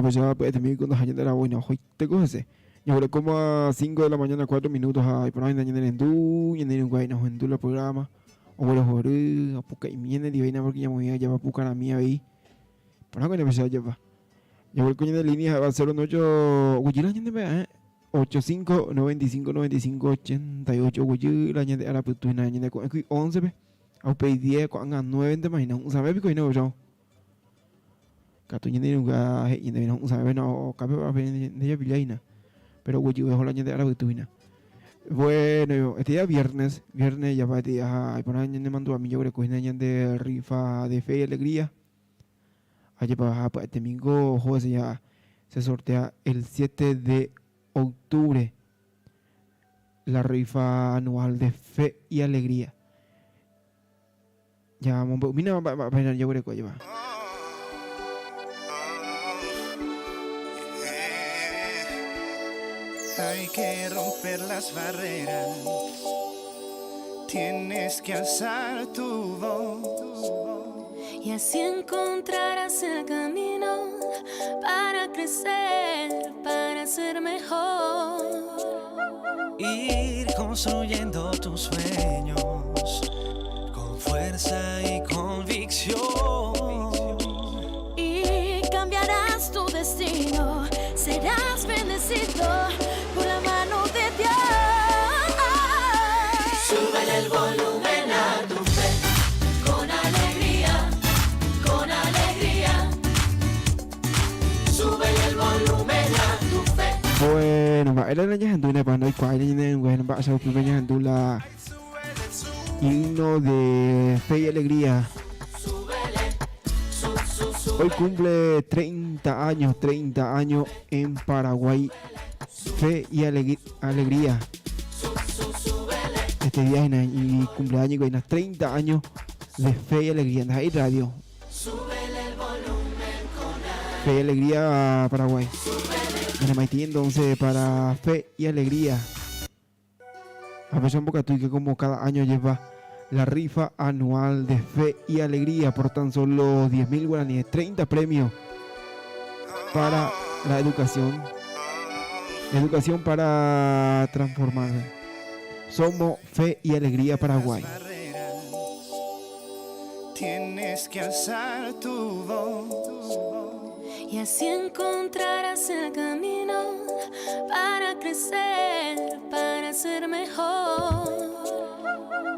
pecha pya'etemi oikundaha ñande aravo hína ohoite ko hese. Jaguerekóma 5 de la mañana 4 minutos ha iporã hína ñane rendu, ñane irũnguéra hína ohendu la programa, oguerohory, opuka'imi ñane ndive hína porque ñamoĩva java pukarãmi avei. Iporã ko ñande pecha java. Jaguereko ñande línea ha'éva 09 oguejýra ñande mba'e 85 95 95 88 oguejy la ñande arapytu hína ñande ko'ẽkui 11-pe ha upéi 10 ko'ág̃a 9-ntema hína hu'ũsave piko hína upéicharõ. Katu ñande irũnga he'i ñandéve hu'ũsave hína okápe ndejapillái hína péro oguejyve oho la ñande arapytu hína. Bueno, este día viernes, viernes java este día ha iporã ñanemandu'ami jaguereko hína ñande rifa de fe y alegría. Ajépa ha pya'etemingo oho ese ya se sortea el 7 de octubre la rifa anual de fe y alegría. Ya mombe'umína mba'e mba'épa hína jaguereko ajépa. Hay que romper las barreras, tienes que alzar tu voz. Y así encontrarás el camino para crecer, para ser mejor. Ir construyendo tus sueños con fuerza y convicción. Y cambiarás tu destino, serás bendecido por la mano de Dios. Súbele el volumen a tu fe, con alegría, con alegría. Súbele el volumen a tu fe. Bueno, mba'éra la ñahendúnepa ndoikuaái ñane mba'acha upépe ñahendu la himno de fe y alegría. Hoy cumple 30 años, 30 años en Paraguay. Fe y alegría. Este día y cumpleaños y 30 años de fe y alegría en Ahí Radio. Fe y alegría Paraguay. En MIT entonces para fe y alegría. A pesar un que como cada año lleva la rifa anual de fe y alegría por tan solo 10.000 guaraníes, 30 premios para la educación. Educación para transformar. Somos Fe y Alegría Paraguay. Tienes que alzar tu voz. Y así encontrarás el camino para crecer, para ser mejor.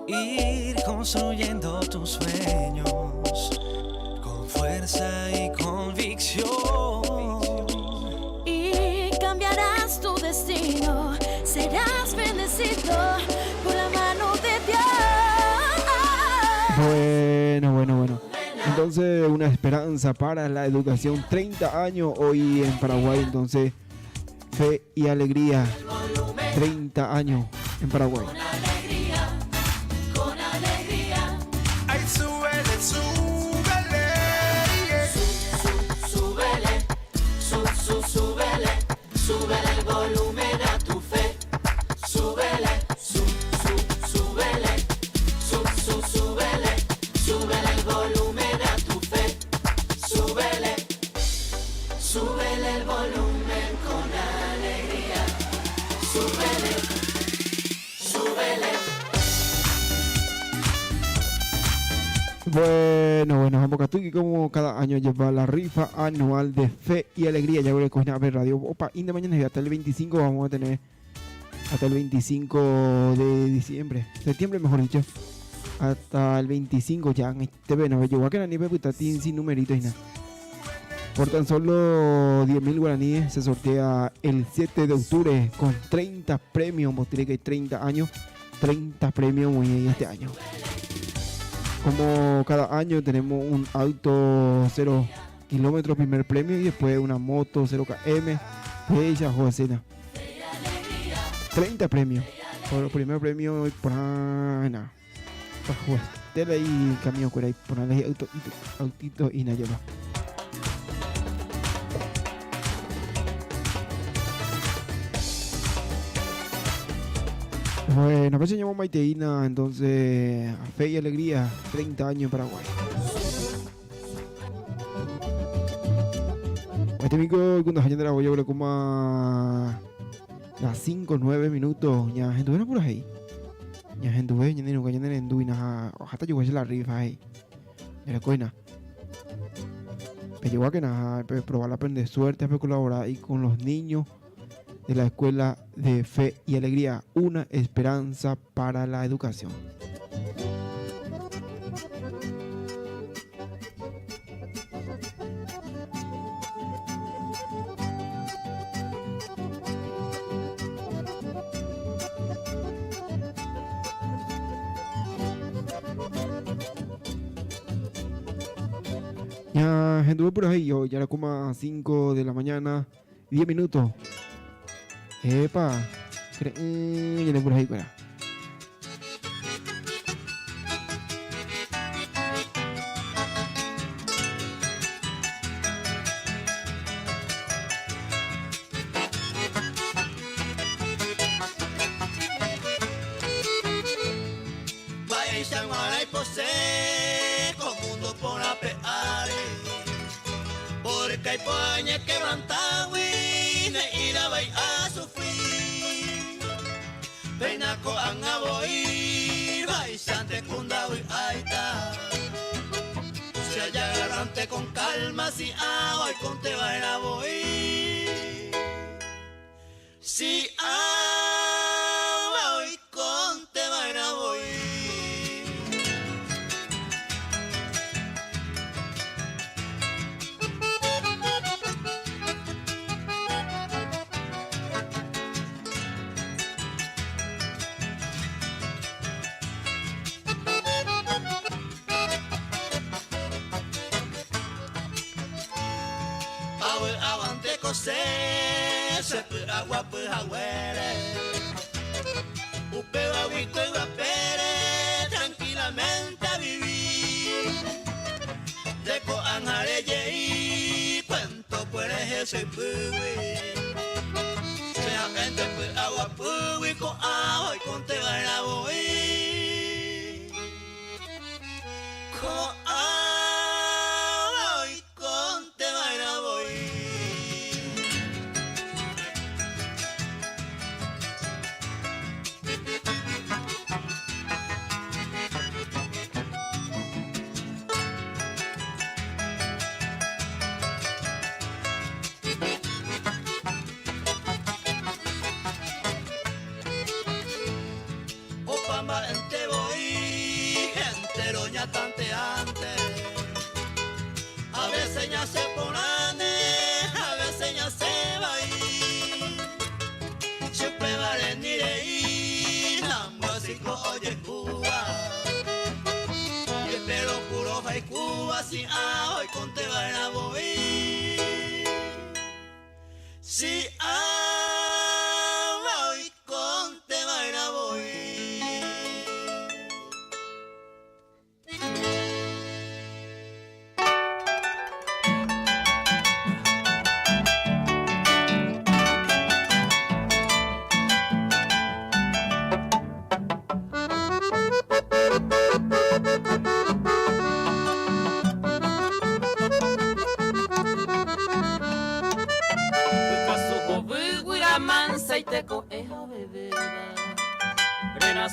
Ir construyendo tus sueños con fuerza y convicción. Y cambiarás tu destino, serás bendecido por la mano de Dios. Bueno, bueno, bueno. Entonces, una esperanza para la educación. 30 años hoy en Paraguay. Entonces, fe y alegría. 30 años en Paraguay. Con alegría, con alegría. Ay, súbele, súbele. Súbele, su, su, súbele, súbele el volumen a tu fe. Súbele, su, su, súbele, su, su, súbele, súbele el volumen a tu fe. Súbele, súbele el volumen con alegría. Súbele, súbele. Bueno, bueno, vamos a como cada año lleva la rifa anual de fe y alegría. Ya voy a coger a ver radio. Opa, y de mañana y hasta el 25 vamos a tener. Hasta el 25 de diciembre, septiembre mejor dicho. Hasta el 25 ya en este verano. Yo voy a quedar ni puta sin numeritos y nada. Por tan solo 10.000 guaraníes se sortea el 7 de octubre con 30 premios. Vos que hay 30 años, 30 premios muy bien este año. Como cada año tenemos un auto 0 kilómetros primer premio y después una moto 0 km. Bella Josena. 30 premios. Por el primer premio por nada. Para y camino por ahí por ahí auto, autito y nada lleva. Bueno, pues se llamó Maiteína, entonces, a Fe y Alegría, 30 años en Paraguay. Este mico cuando hayan de la voy como a las 5 9 minutos. Ya gente buena por ahí. Ya gente ve, ya no ya no na hasta yo voy a la rifa ahí. Ya la coina. Pero yo que nada, probar la aprender suerte, a colaborar ahí con los niños de la Escuela de Fe y Alegría, una esperanza para la educación. Ya, gente, por ahí, yo ya era como a 5 de la mañana, 10 minutos. Epa, ya por ahí, para. Con calma, si agua y con te va a voy. Si agua y con te va a voy. Se agua agüere Upe huico y guapere tranquilamente a vivir. De coanjare yei cuento puedes ese puwi Sea gente pu agua puwi con agua y con te va a voy. Con agua y con te va a voy. A veces ya se porane, a veces ya se va a ir. Siempre vale ni ir, músico oye Cuba. Y espero puro hay Cuba, si a hoy con te va a voy. Si a hoy con te va a voy.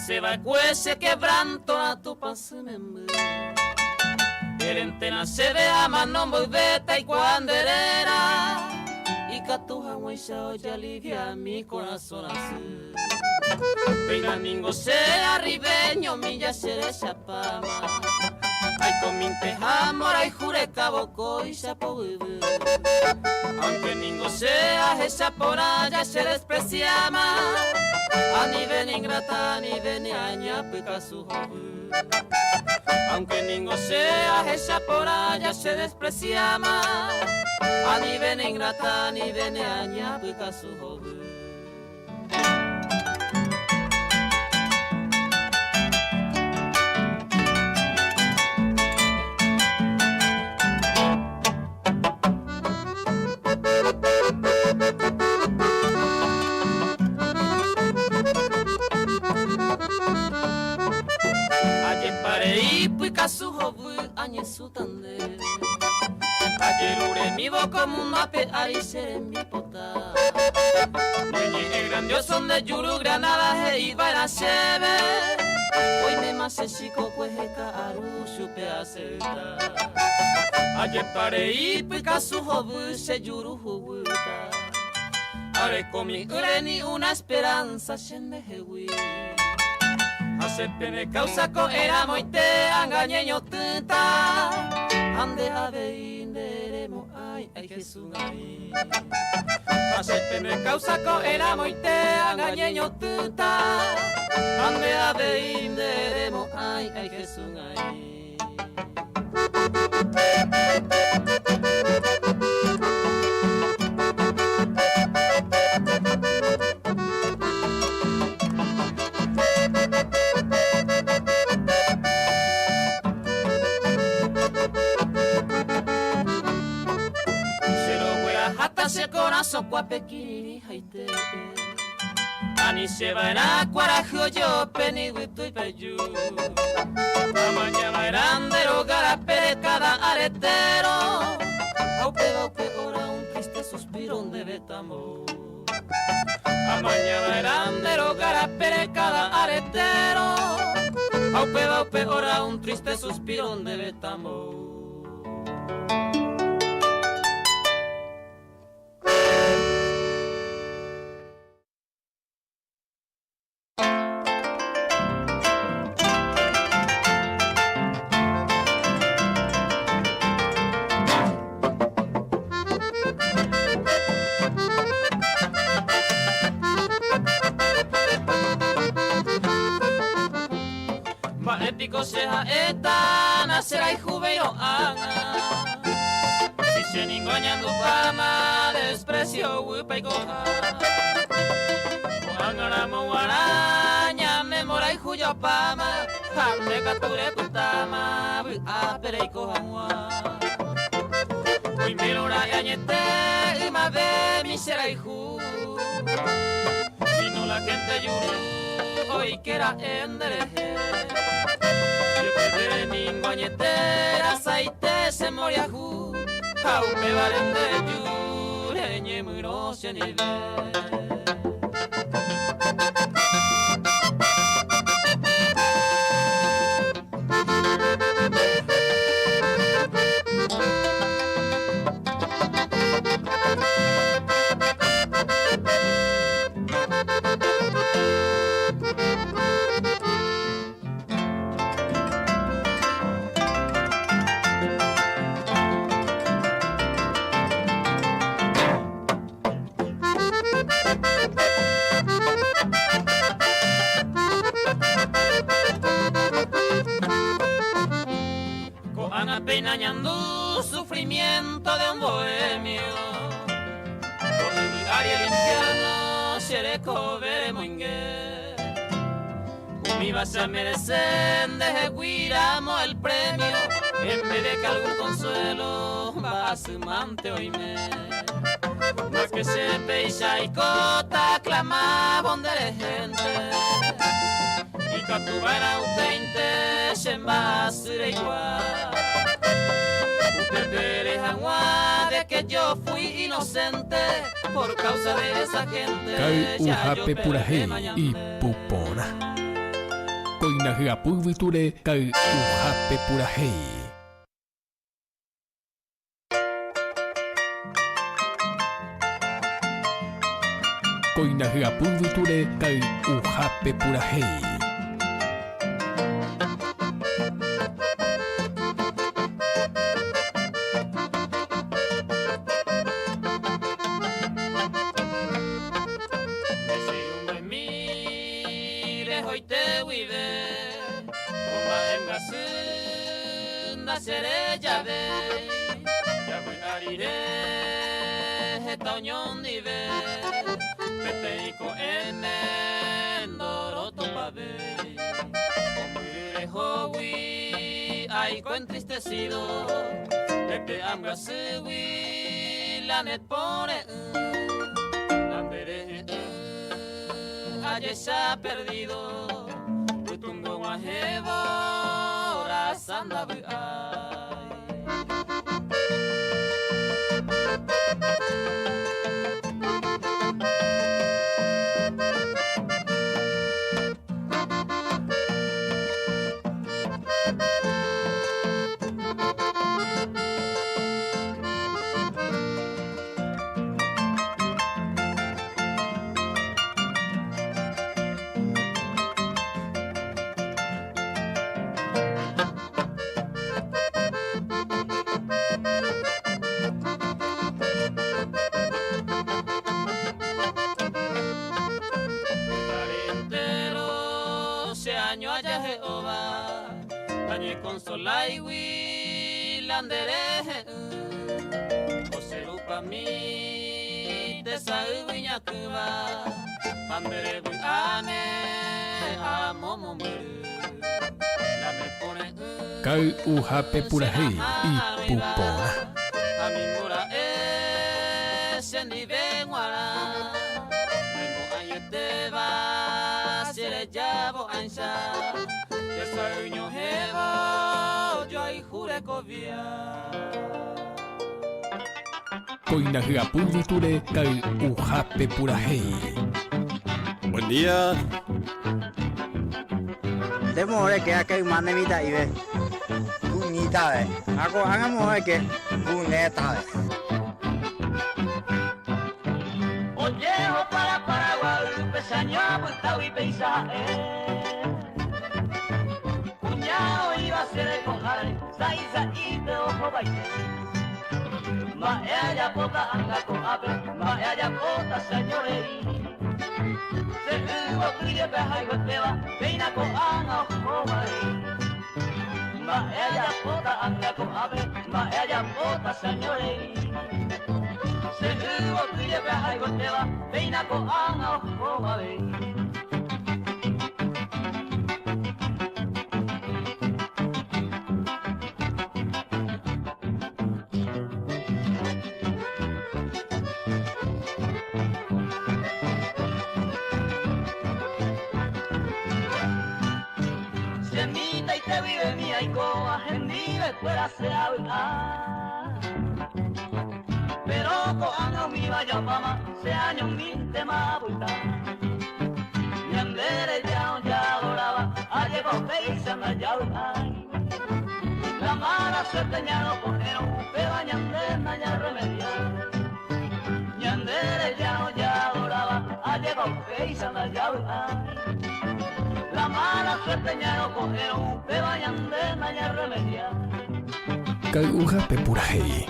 Se va cuese quebranto a tu pasemembe. El entena se ve a manombo y vete y cuanderera. Y catuja huella alivia mi corazón así. Venga ningo sea ribeño, milla seré chapama. Ay cominte amor, ay jure cabo y chapo Aunque ningo sea esa por allá se despreciama. A ni ven ingrata ni ven aña pica su Aunque ningo sea esa por allá se despreciama. A ni ven ingrata ni ven aña pica su Ajeruremívo ko mundo ape ári che rembipota. Ne ñe'ẽ grandioso nde juru granada he'iva'erã chéve. Oiméma che chiko kuehe ka'aru chupe aseýta. Ajepa rei pykasu hovy che juru huguýta. Arekomi'ỹre ni una esperanza che ndehegui. Ha che pene causa ko'ẽramoite anga ñeñotỹta. Ha nde avei nderemo'ãi ay Jesús ay. Ha che pene causa ko'ẽramoite anga ñeñotỹta. Ha nde avei nderemo'ãi ay Jesús ay. Che rogueraháta che korasõ kuápe kirirĩhaitépe. Ani che va'erã kuarahy ojope ni yvytu ipeju. Amañava'erã nde róga rapére káda aretérõ, ha upéva upe óra un triste suspiro ndéve tambou. Amañava'erã nde róga rapére káda aretérõ, ha upéva upe óra un triste suspiro ndéve tambou. Mba'e piko che ha'éta nacherayhuvéirõ ág̃a? Si che ningo añandupáma desprecio guýpe aikoha. Ko'ág̃a ramo g̃uarã ñane mborayhu jopáma ha nde katu repytáma vy'ápe reiko hag̃ua. Oimérõ ra'e añete ymave mi che rayhu, sino la gente juru oike ra'e nderehe. Jepeve ningo añete rasaite che mboriahu ha upévare nde ju reñemyrõ che ndive. Ko'ág̃a péina añandu sufrimiento de un bohemio Ko yvy ári el infierno che rekove remoinge Umíva che amerece ndehegui ramo el premio En vez de que algún consuelo mba'asy mante oime Más que che péicha aikóta aclamávo nderehénte Ikatu va'erã upéinte che mba'asy reigua Upépe ere hag̃ua de que yo fui inocente Por causa de esa gente ya yo Kay'uhápe purahéi perdéma ñande. ipu porã. Kóina hyapu yvytúre kay'uhápe purahéi. Kóina hyapu yvytúre kay'uhápe purahéi. Entristecido Pepe ambyasýgui la ne pore'ỹ la nde rehe'ỹ ajecha perdido pytũngo g̃uahẽvo rasa ndavy'ái. Nañeconsoláigui la nderehe'ỹ Oserupami tesaýgui ñakỹva Ha nde revy'áne amo mombyry La ne pore'ỹ Kay'uhápe purahéi ipu porã. Ha nimbora'e chendive g̃uarã Naimo'ãietéva che rejávo ãicha Tesay ñohẽvo joayhu rekovia. Kóina hyapu yvytúre kay'uhápe purahéi. Buen día. Nde moõ reke ake yma ne mitã'ive, kunítave, ha ko'ág̃a moõ reke kunétave. Ojeho para Paraguaýpe che año apytágui péicha ha'e. Kuña oĩva che rekoháre sa'i sa'ípe ohovaite. Mba'e ajapóta anga ko'ápe, mba'e ajapóta che año rei. Che yvoty jepe ahayhuetéva, péina ko'ág̃a ohóva rei. Mba'e ajapóta anga ko'ápe, mba'e ajapóta che año rei. Che yvoty jepe ahayhuetéva, péina ko'ág̃a ohóva rei. Che mitãite guivemi aikóva hendivekuéra che avy'a. Péro ko'ág̃a umíva japáma che añomíntema apyta. Ñande reja ojadoráva ajépa upéicha ndajavy'ái. La mala suerte ñaropo'érõ upéva ñande nañarremediái. Ñande reja ojadoráva ajépa upéicha ndajavy'ái. La mala suerte ñaropo'érõ upéva ñande nañarremediái. Kay'uhápe purahéi.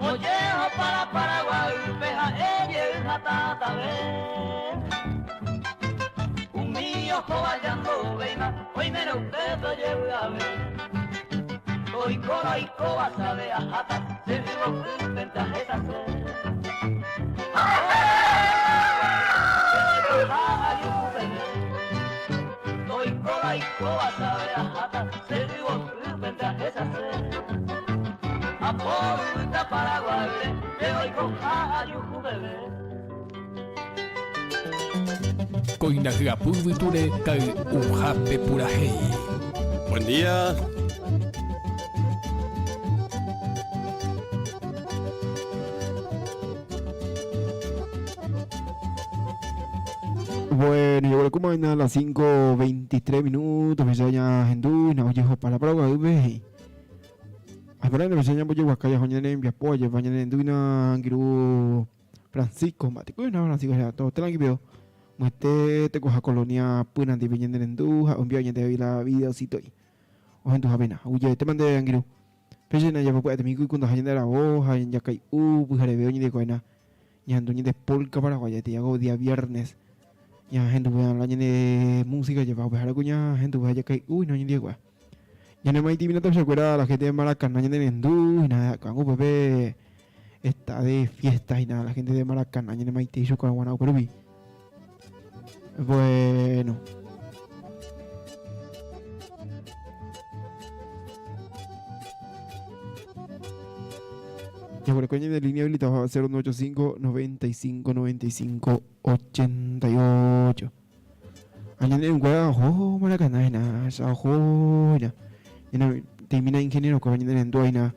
Ojeho para Paraguaýpe ha'e jey hatãtave. Umi ohóva jandovéima oimérõ upépe ojevy'ave. Oikórõ oikóva save aháta che yvotýpente ahechase. Kóina hyapu yvytúre kay'uhápe purahéi. Buen día. Bueno, llegó como a las 5.23 minutos, me ya Hendú, no oye para Paraguay, ve. Ahora me ya voy a Huacaya, joña en Viapo, ya vaña en Hendú, na Angiru Francisco, mate, no Francisco, ya todo tranquilo. Mueste te coja colonia Punandi, viña en Hendú, un viaje de la videocito y. O Hendú Javena, huye, te mandé Angiru. Péicha japokuaete mi kuikundaha ñande aravo ha jakai'u pyhareve oñendekuaáina ñahendu ñande polka paraguaya ko día viernes ñahenduve la ñane música jepa upehára ko ñahenduve ha jakai'u hína oñendekuaa. Ñane maitĩmi tapichakuéra la gente de Maracaná ñane rendu hína ko'ág̃a upépe está de fiesta hína la gente de Maracaná ñane maitei chupe g̃uarã upérupi. Bueno. Jaguereko ñane línea habilitada 0185 95 95 88. Añane nguéra oho Maracaná hína, cha oho hína. Ñane termina ingeniero ko ñane rendu hína.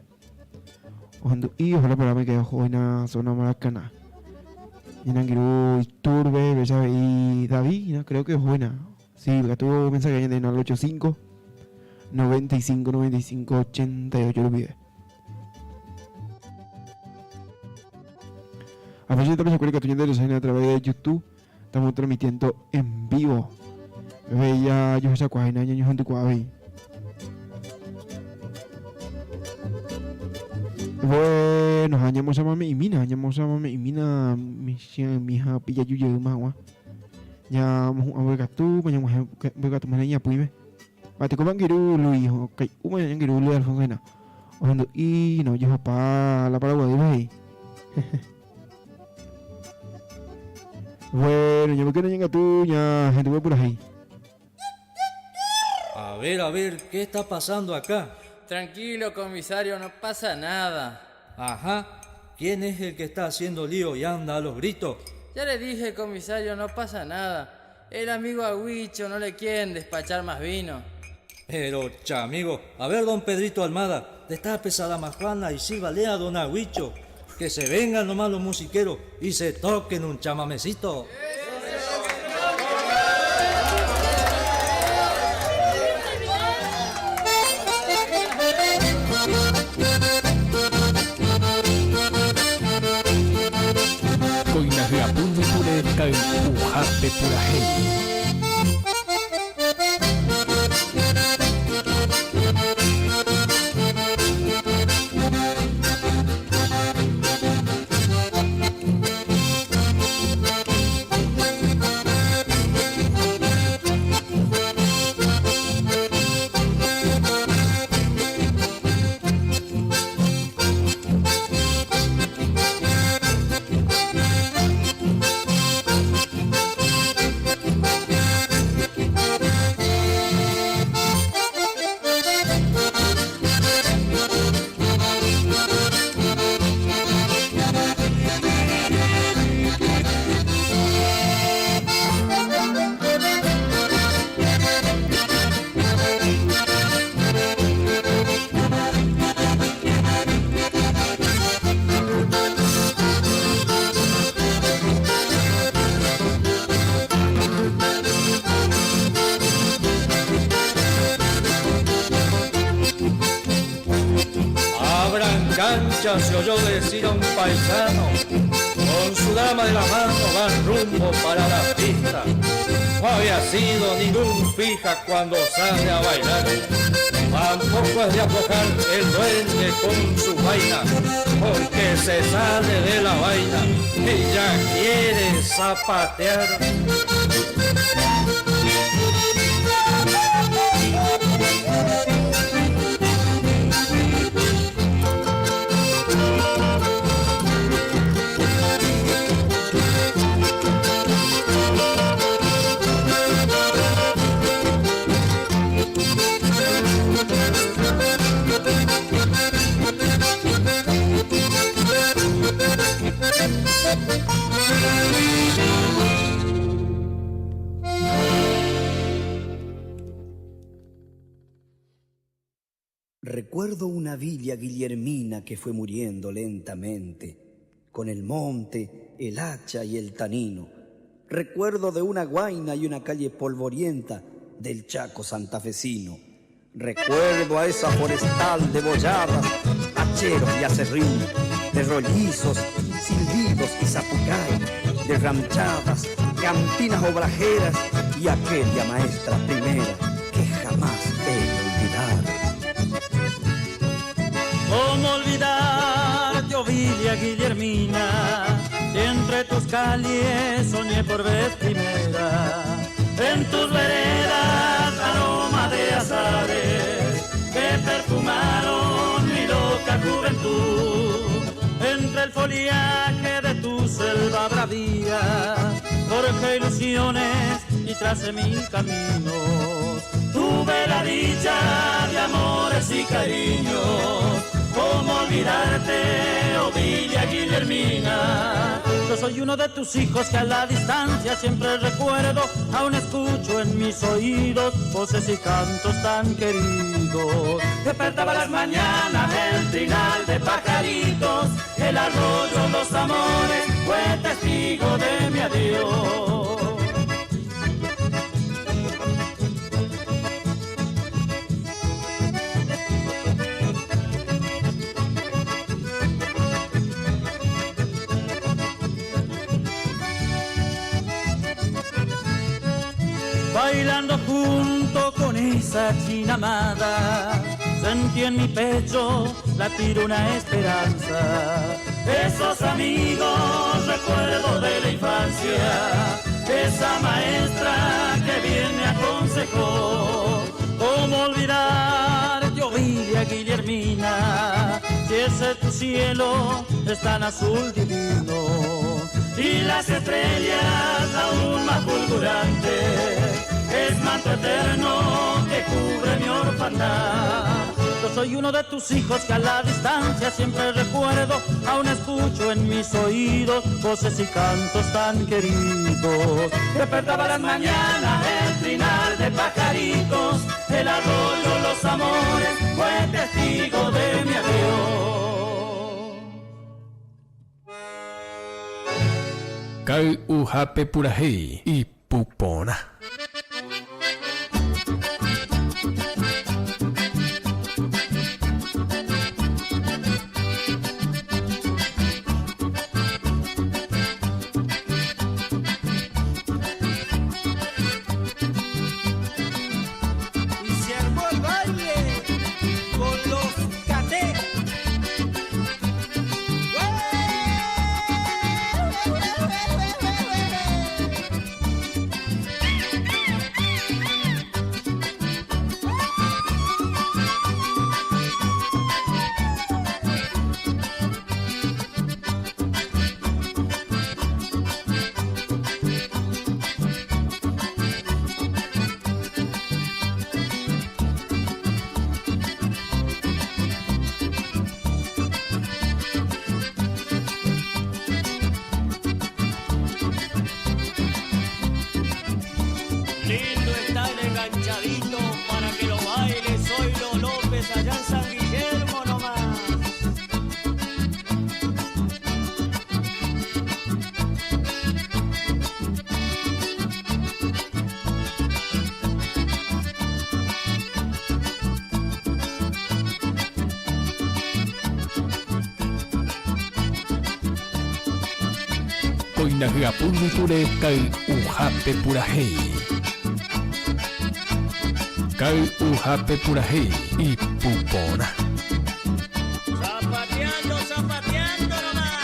Ohendu'i ohola paráme que oho hína zona Maracaná. Ñane angirũ Iturbe, Bella y David, hína, creo que oho hína. Sí, katu mensaje ñande hína al 85 95 95 88 rupive. A veces también se acuerda que tú ñande a través de YouTube. Estamos transmitiendo en vivo. Veía yo esa cuajina ñaño gente cuavi. Bueno, ha ñamosãmame'imína, ñamosãmame'imína michĩmi ha pijaju jeýma hag̃ua. Ñamohu'ã mbeguekatu, ñag̃uahẽ mbeguekatúma hína iñapỹime. Mba'etekópa angirũ Luis, okai'úma ñaña angirũ Luis Alfonso hína. Ohendu'i hína ojehopa la Paraguaýpe he'i. Bueno, ñamboykéna ñangatu ñahenduve purahéi. A ver, a ver, ¿qué está pasando acá? Tranquilo, comisario, no pasa nada. Ajá, ¿quién es el que está haciendo lío y anda a los gritos? Ya le dije, comisario, no pasa nada. El amigo Agüicho no le quieren despachar más vino. Pero, chamigo, a ver, don Pedrito Almada, destape a la Juana y sírvale a don Agüicho. Que se vengan nomás los musiqueros y se toquen un chamamecito. Kóina hyapu ndipure kay'uhápe purahéi. Abran cancha, se oyó decir a un paisano, con su dama de la mano van rumbo para la pista. No había sido ningún fija cuando sale a bailar. Tampoco es de aflojar el duende con su vaina, porque se sale de la vaina y ya quiere zapatear. Recuerdo una villa guillermina que fue muriendo lentamente, con el monte, el hacha y el tanino. Recuerdo de una guaina y una calle polvorienta del Chaco santafesino. Recuerdo a esa forestal de boyadas, hacheros y aserrín, de rollizos, silbidos y zapucay, de ranchadas, cantinas obrajeras y aquella maestra primera que jamás he de olvidar. ¿Cómo olvidarte, Ovilia Guillermina? Si entre tus calles soñé por vez primera. En tus veredas aroma de azares que perfumaron mi loca juventud. Entre el foliaje de tu selva bravía, forjé ilusiones y tracé mil caminos. Tuve la dicha de amores y cariños. ¿Cómo olvidarte, Ovilia Guillermina? Yo soy uno de tus hijos que a la distancia siempre recuerdo. Aún escucho en mis oídos voces y cantos tan queridos. Despertaba las mañanas el trinal de pajaritos. El arroyo Los Amores fue testigo de mi adiós. Bailando junto con esa china amada. Sentí en mi pecho latir una esperanza. Esos amigos, recuerdo de la infancia, esa maestra que bien me aconsejó. ¿Cómo olvidar yo vi a Guillermina? Si ese tu cielo es tan azul divino y las estrellas aún más fulgurantes, es manto eterno que cubre mi orfandad. Yo soy uno de tus hijos que a la distancia siempre recuerdo, aún escucho en mis oídos voces y cantos tan queridos. Despertaba las mañanas el trinar de pajaritos, el arroyo, los amores, fue testigo de mi adiós. Ka'y'uhápe purahéi ipu porã. Y se armó el baile con los caté. Lindo está el enganchadito para que lo baile Zoilo López allá en San Guillermo nomás. Kóina hyapu yvytúre kay'uhápe purahéi. Kay'uhápe purahéi ipu porã. Zapateando, zapateando nomás.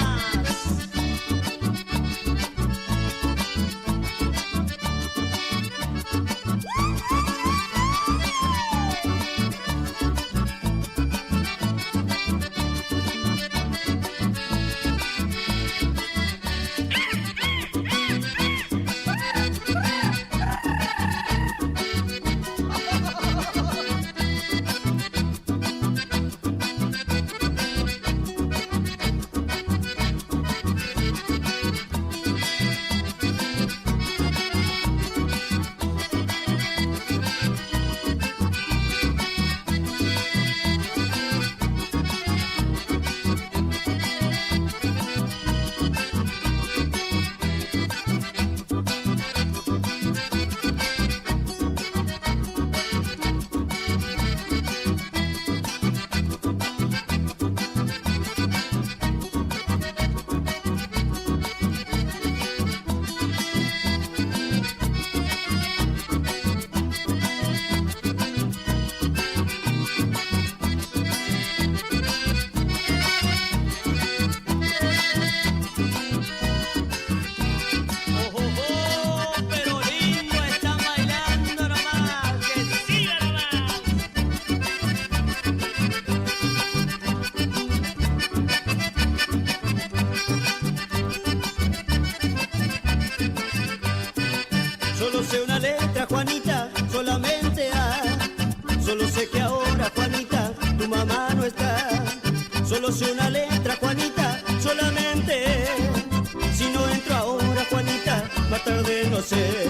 Oh, oh, oh, pero lindo están bailando nomás, que siga nomás. Solo sé una letra, Juanita, solamente A. Solo sé que ahora, Juanita, tu mamá no está. Solo sé una letra, Juanita, solamente E. Si no entro ahora, Juanita, más tarde no sé.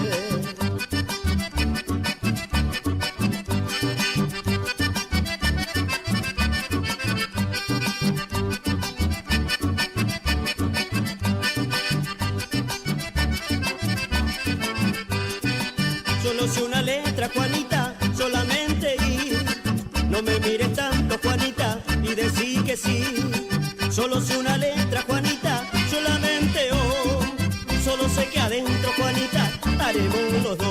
Solo sé una letra, Juanita, solamente I. No me mires tanto, Juanita, y decí que sí. Solo sé una letra, Juanita, solamente O. Solo sé que adentro, Juanita, estaremos los dos.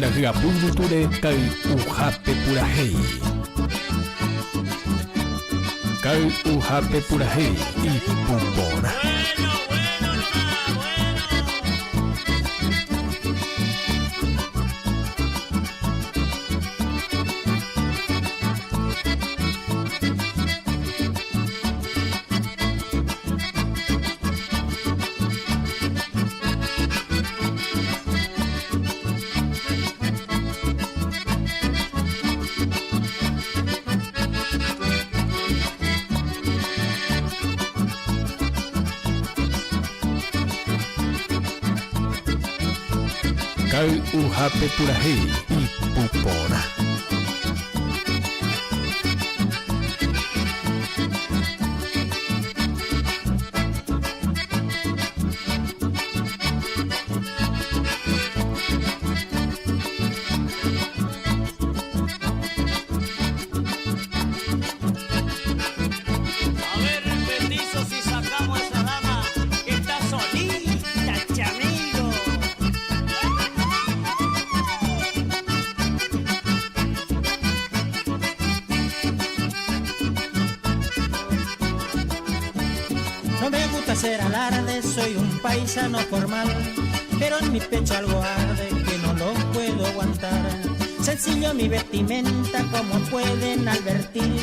Ñane hyapu yvytúre kay'uhápe purahéi. Kay'uhápe purahéi ipu porã. Kay'uhápe purahéi ipu porã. A ver, petizo, si sacamos a esa dama que está solita, chamigo. No me gusta hacer alarde, soy un paisano formal, pero en mi pecho algo arde que no lo puedo aguantar. Sencillo mi vestimenta, como pueden advertir,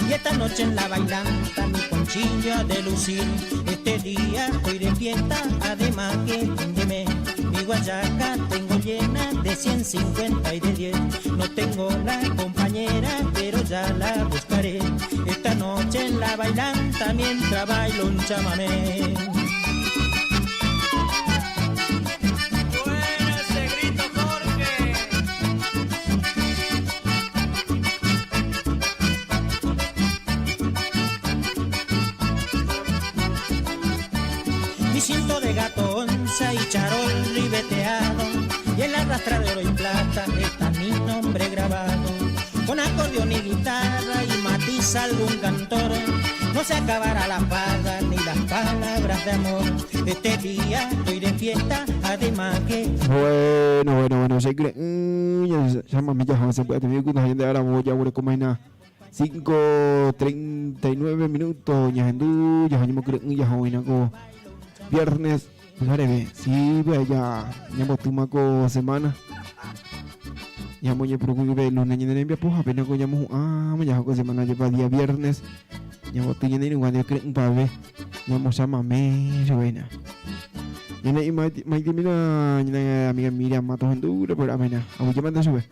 y esta noche en la bailanta mi ponchillo ha de lucir. Este día estoy de fiesta, además que fin de mes, mi guayaca tengo llena de 150 y de 10. No tengo la compañera, pero ya la buscaré. Esta noche en la bailanta mientras bailo un chamamé. Bueno ese grito, Jorge. Mi cinto de gato onza y charol ribeteado, y en la rastra de oro y plata está mi nombre grabado. Con acordeón y guitarra y matiz algún cantor, no se acabará la farra ni las palabras de amor. Este día estoy de fiesta, además que Bueno, bueno, bueno, se cree. Ya llámame ya, se puede tener una gente ahora voy a como 5:39 minutos, ya hendú, ya hanyimo cree, ya hoina ko viernes, garebe. Sí, ve ya, ya motuma ko semana. Ya moñe por ve lunes ñe nembia pues apenas ko llamo ah, ya ko semana lleva día viernes. Ya motu ñe ni guandio cree un pave. Ya mo llámame, yo buena. Ñane y mai mira ñane amiga Miriam Matos Enduro por amena. Abu manda sube.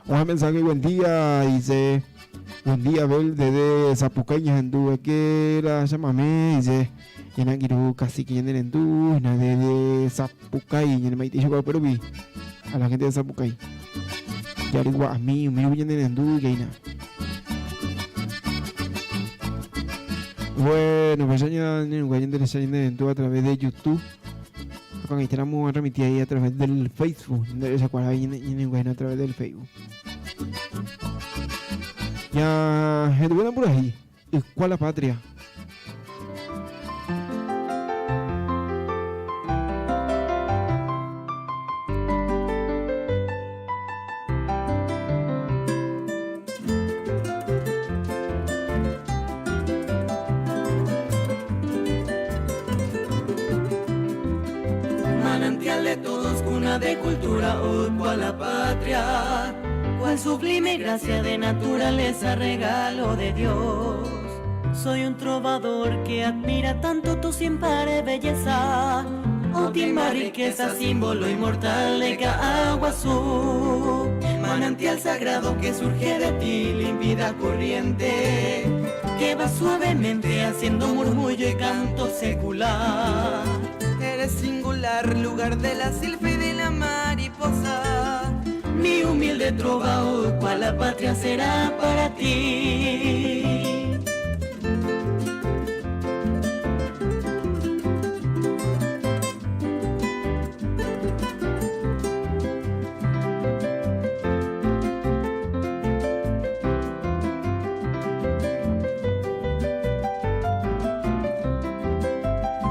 Un mensaje buen día dice buen día Abel desde Zapucay Endú que la llámame dice ñane quiero casi que ñane Endú na desde Zapucay ñane mai ticho pero vi a la gente de Zapucay. Ya igual a mí, mi ñane Endú que ina. Bueno, pues ya ñane Endú a través de YouTube. Con ahí tenemos a transmitir ahí a través del Facebook. Se acuerda ahí a través del Facebook. Ya, gente buena por ahí. ¿Y cuál la patria? Manantial de todos, cuna de cultura, oh, cual la patria, cual sublime gracia de naturaleza, regalo de Dios. Soy un trovador que admira tanto tu sin par belleza, última riqueza, símbolo inmortal de Caaguazú. Manantial sagrado que surge de ti, límpida corriente, que va suavemente haciendo murmullo y canto secular. Eres singular, lugar de la silfa y de la mariposa. Mi humilde trova, oh, cual la patria será para ti.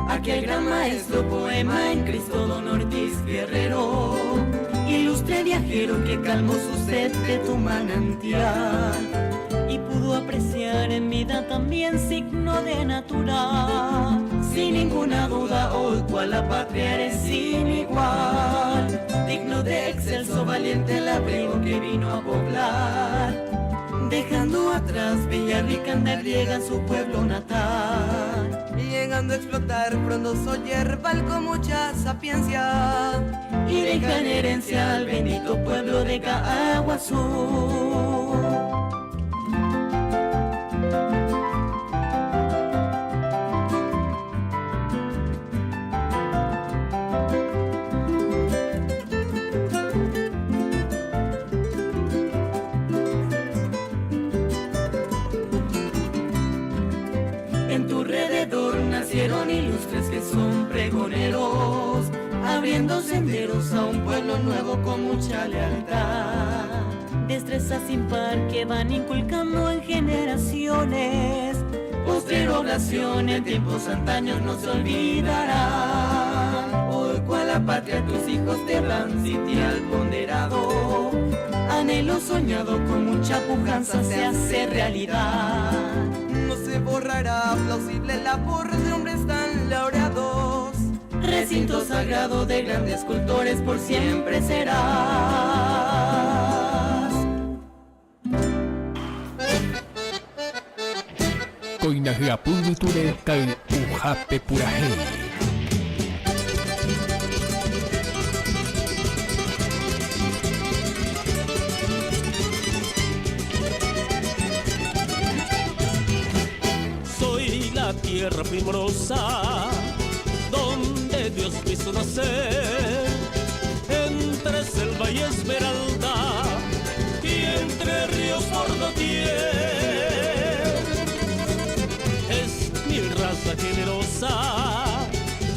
Aquel gran maestro poema en Cristo Don Ortiz Guerrero. Ilustre viajero que calmó su sed de tu manantial y pudo apreciar en vida también signo de natural. Sin ninguna duda hoy cual la patria eres sin igual, digno de excelso valiente labriego que vino a poblar, dejando atrás Villarrica andariega su pueblo natal. Llegando a explotar frondoso yerbal con mucha sapiencia y deja en herencia al bendito pueblo de Caaguazú. En tu rededor nacieron ilustres que son pregoneros, abriendo senderos a un pueblo nuevo con mucha lealtad. Destreza sin par que van inculcando en generaciones. Postrera oblación en tiempos antaños no se olvidará. Hoy cual la patria tus hijos te dan sitial ponderado. Anhelo soñado con mucha pujanza se hace realidad. No se borrará plausible labor de hombres tan laureados. Recinto sagrado de grandes cultores por siempre serás. Kóina hyapy kay'uhápe purahéi. Soy la tierra primorosa donde Dios me hizo nacer, entre selva y esmeralda y entre ríos por doquier. Es mi raza generosa,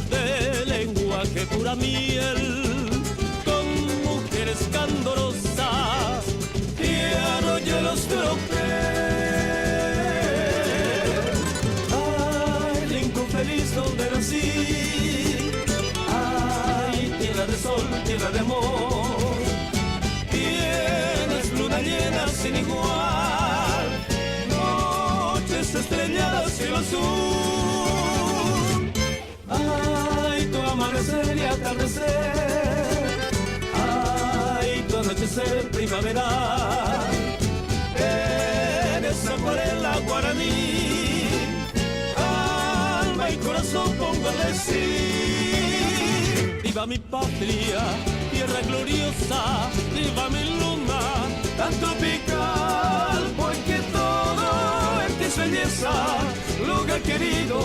de lenguaje pura miel, con mujeres candorosas y arroyuelos tropel. Ay, rincón feliz donde nací, ay, tierra de sol, tierra de amor, tienes luna llena sin igual, noches estrelladas, cielo azul, ay, tu amanecer y atardecer, ay, tu anochecer primaveral, eres acuarela guaraní, alma y corazón pongo a decir. Viva mi patria, tierra gloriosa, viva mi luna tan tropical, porque todo en ti es belleza, lugar querido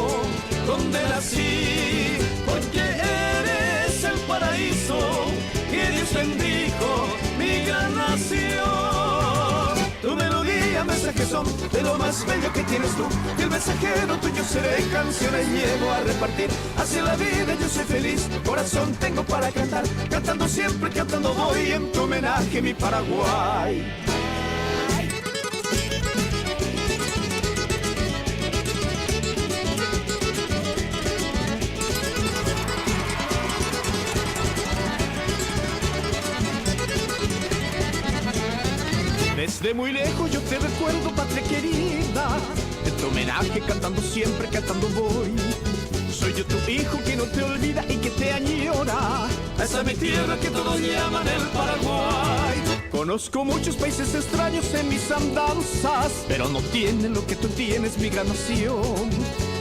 donde nací, porque eres el paraíso que Dios bendijo mi gran nación. Tu melodía, mensaje son de lo más bello que tienes tú. Y el mensajero tuyo seré, canciones llevo a repartir. Hacia la vida yo soy feliz, corazón tengo para cantar. Cantando siempre, cantando voy en tu homenaje, mi Paraguay. Desde muy lejos yo te recuerdo, patria querida. En tu homenaje cantando siempre, cantando voy. Soy yo tu hijo que no te olvida y que te añora. Esa es mi tierra que todos llaman el Paraguay. Conozco muchos países extraños en mis andanzas, pero no tienen lo que tú tienes, mi gran nación.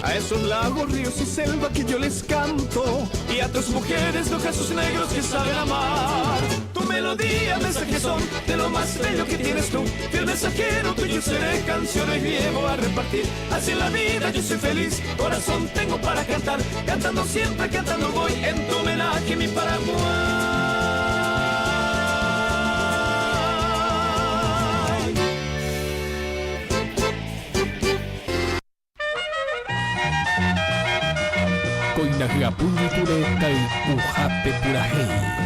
A esos lagos, ríos y selva que yo les canto, y a tus mujeres de ojos negros que saben amar. Tu melodía, mensajes son de lo más bello que tienes tú. Fiel mensajero tuyo seré, canciones llevo a repartir. Así en la vida yo soy feliz, corazón tengo para cantar. Cantando siempre, cantando voy en tu homenaje, mi Paraguay. Kóina hyapy kay'uhápe purahéi.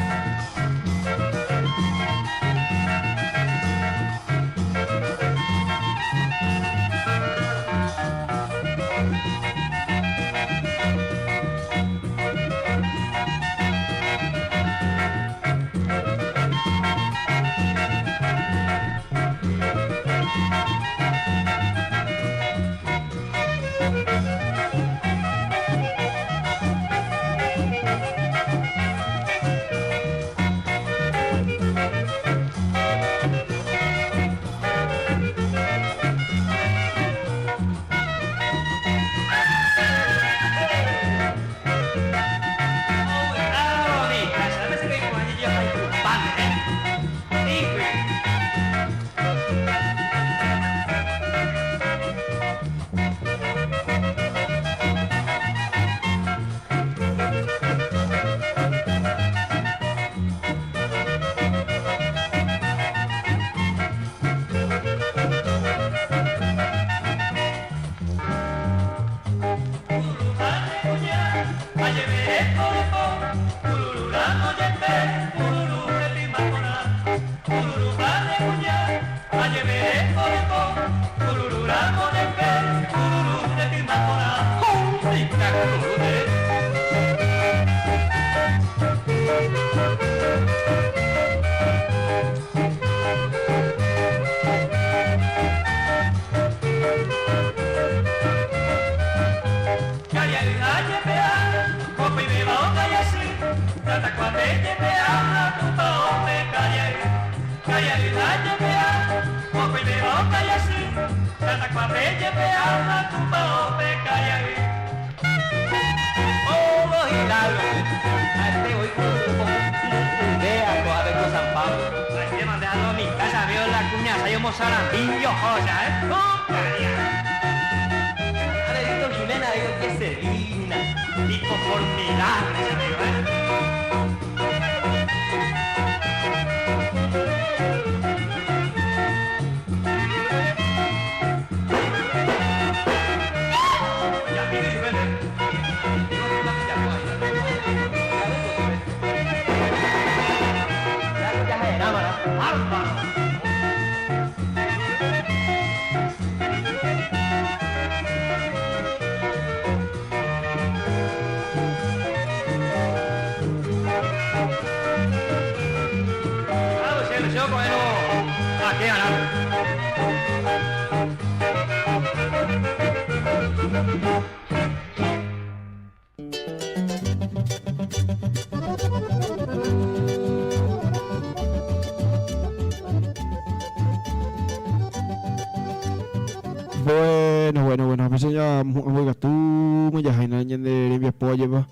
Bueno, bueno, bueno, pues ya amboikatu jahaina ñande rembiapo ajépa.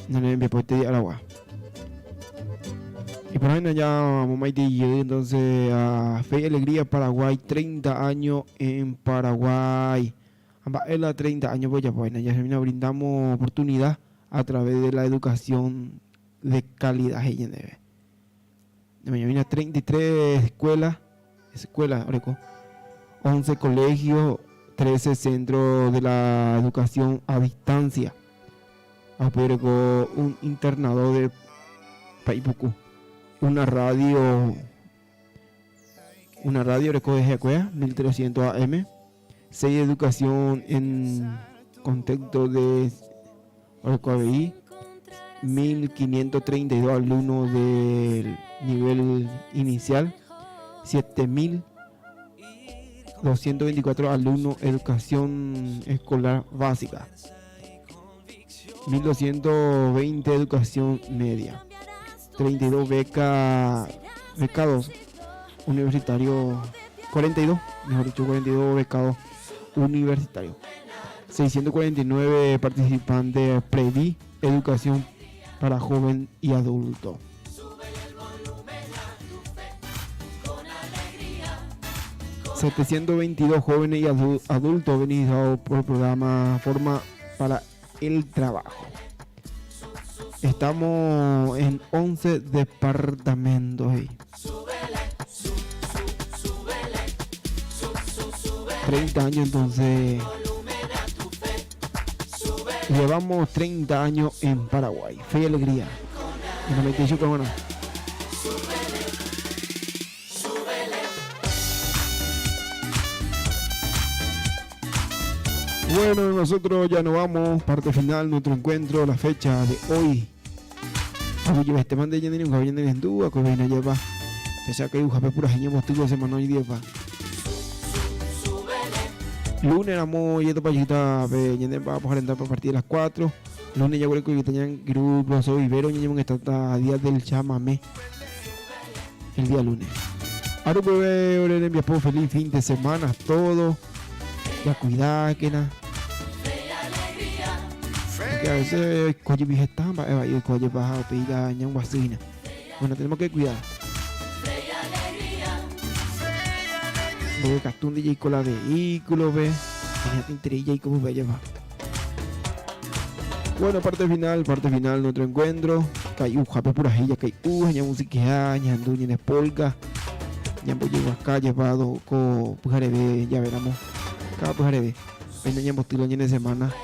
Ñane rembiapo este aragua. Y por ahí ya momaitei jey entonces a Fe y Alegría Paraguay, 30 años en Paraguay. Mba'e la 30 años pues ojapo vaina, ya brindamos oportunidad a través de la educación de calidad he'i ñandéve. Ñameñoína 33 escuela, escuela oreko, 11 colegio, 13 centro de la educación a distancia. Ha upe oreko un internado de Pa'ipuku, una radio, una radio oreko de Jeacuea, 1300 AM, 6 educación en contexto de oreko avei, 1532 alumnos del nivel inicial, 7224 alumnos educación escolar básica, 1220 educación media, 32 beca, becados universitarios, 42, mejor dicho, 42 becados universitarios, 649 participantes Previ, educación para joven y adulto. 722 jóvenes y adultos beneficiados por el programa Forma para el Trabajo. Estamos en 11 departamentos ahí. 30 años entonces. Llevamos 30 años en Paraguay. Fe y alegría. Y no me te dicho bueno. Bueno, nosotros ya nos vamos. Parte final, nuestro encuentro, la fecha de hoy. Abuye este mande ya ni un javier ni en ko vaina lleva. Pese que ujape pura jeña mostigo semana hoy día pa. Lunes éramos yendo pa allita, pe ñande pa pa a partir de las 4. Lunes ya huele que tenían grupo, soy Ibero, ñañe está día del chamamé. El día lunes. Ahora pues, le enviamos feliz fin de semana a todos. Ya cuidado, que nada. Porque a veces coye vieja estamba, y coye baja o pida ñan guasina. Bueno, tenemos que cuidar. Ve castún de con la vehículo, ve. Tenía y como ve va. Bueno, parte final, nuestro encuentro. Cayu, jape pura jilla, cayu, ña musiquea, ña andu, ña polka. Ña voy acá, llevado, ko, pujarebe, ya veremos. Cada pujarebe. Venga, ña mostilo, ña de semana.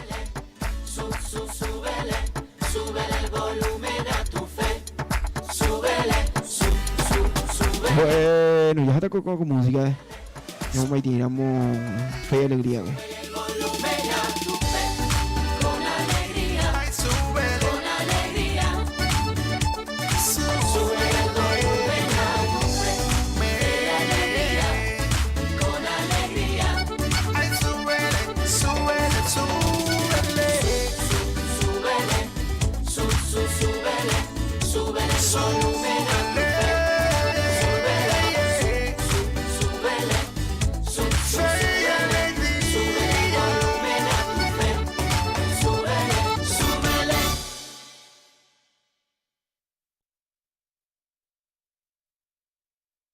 Bueno, ya está con música. Ya vamos a ir, fe y alegría, güey.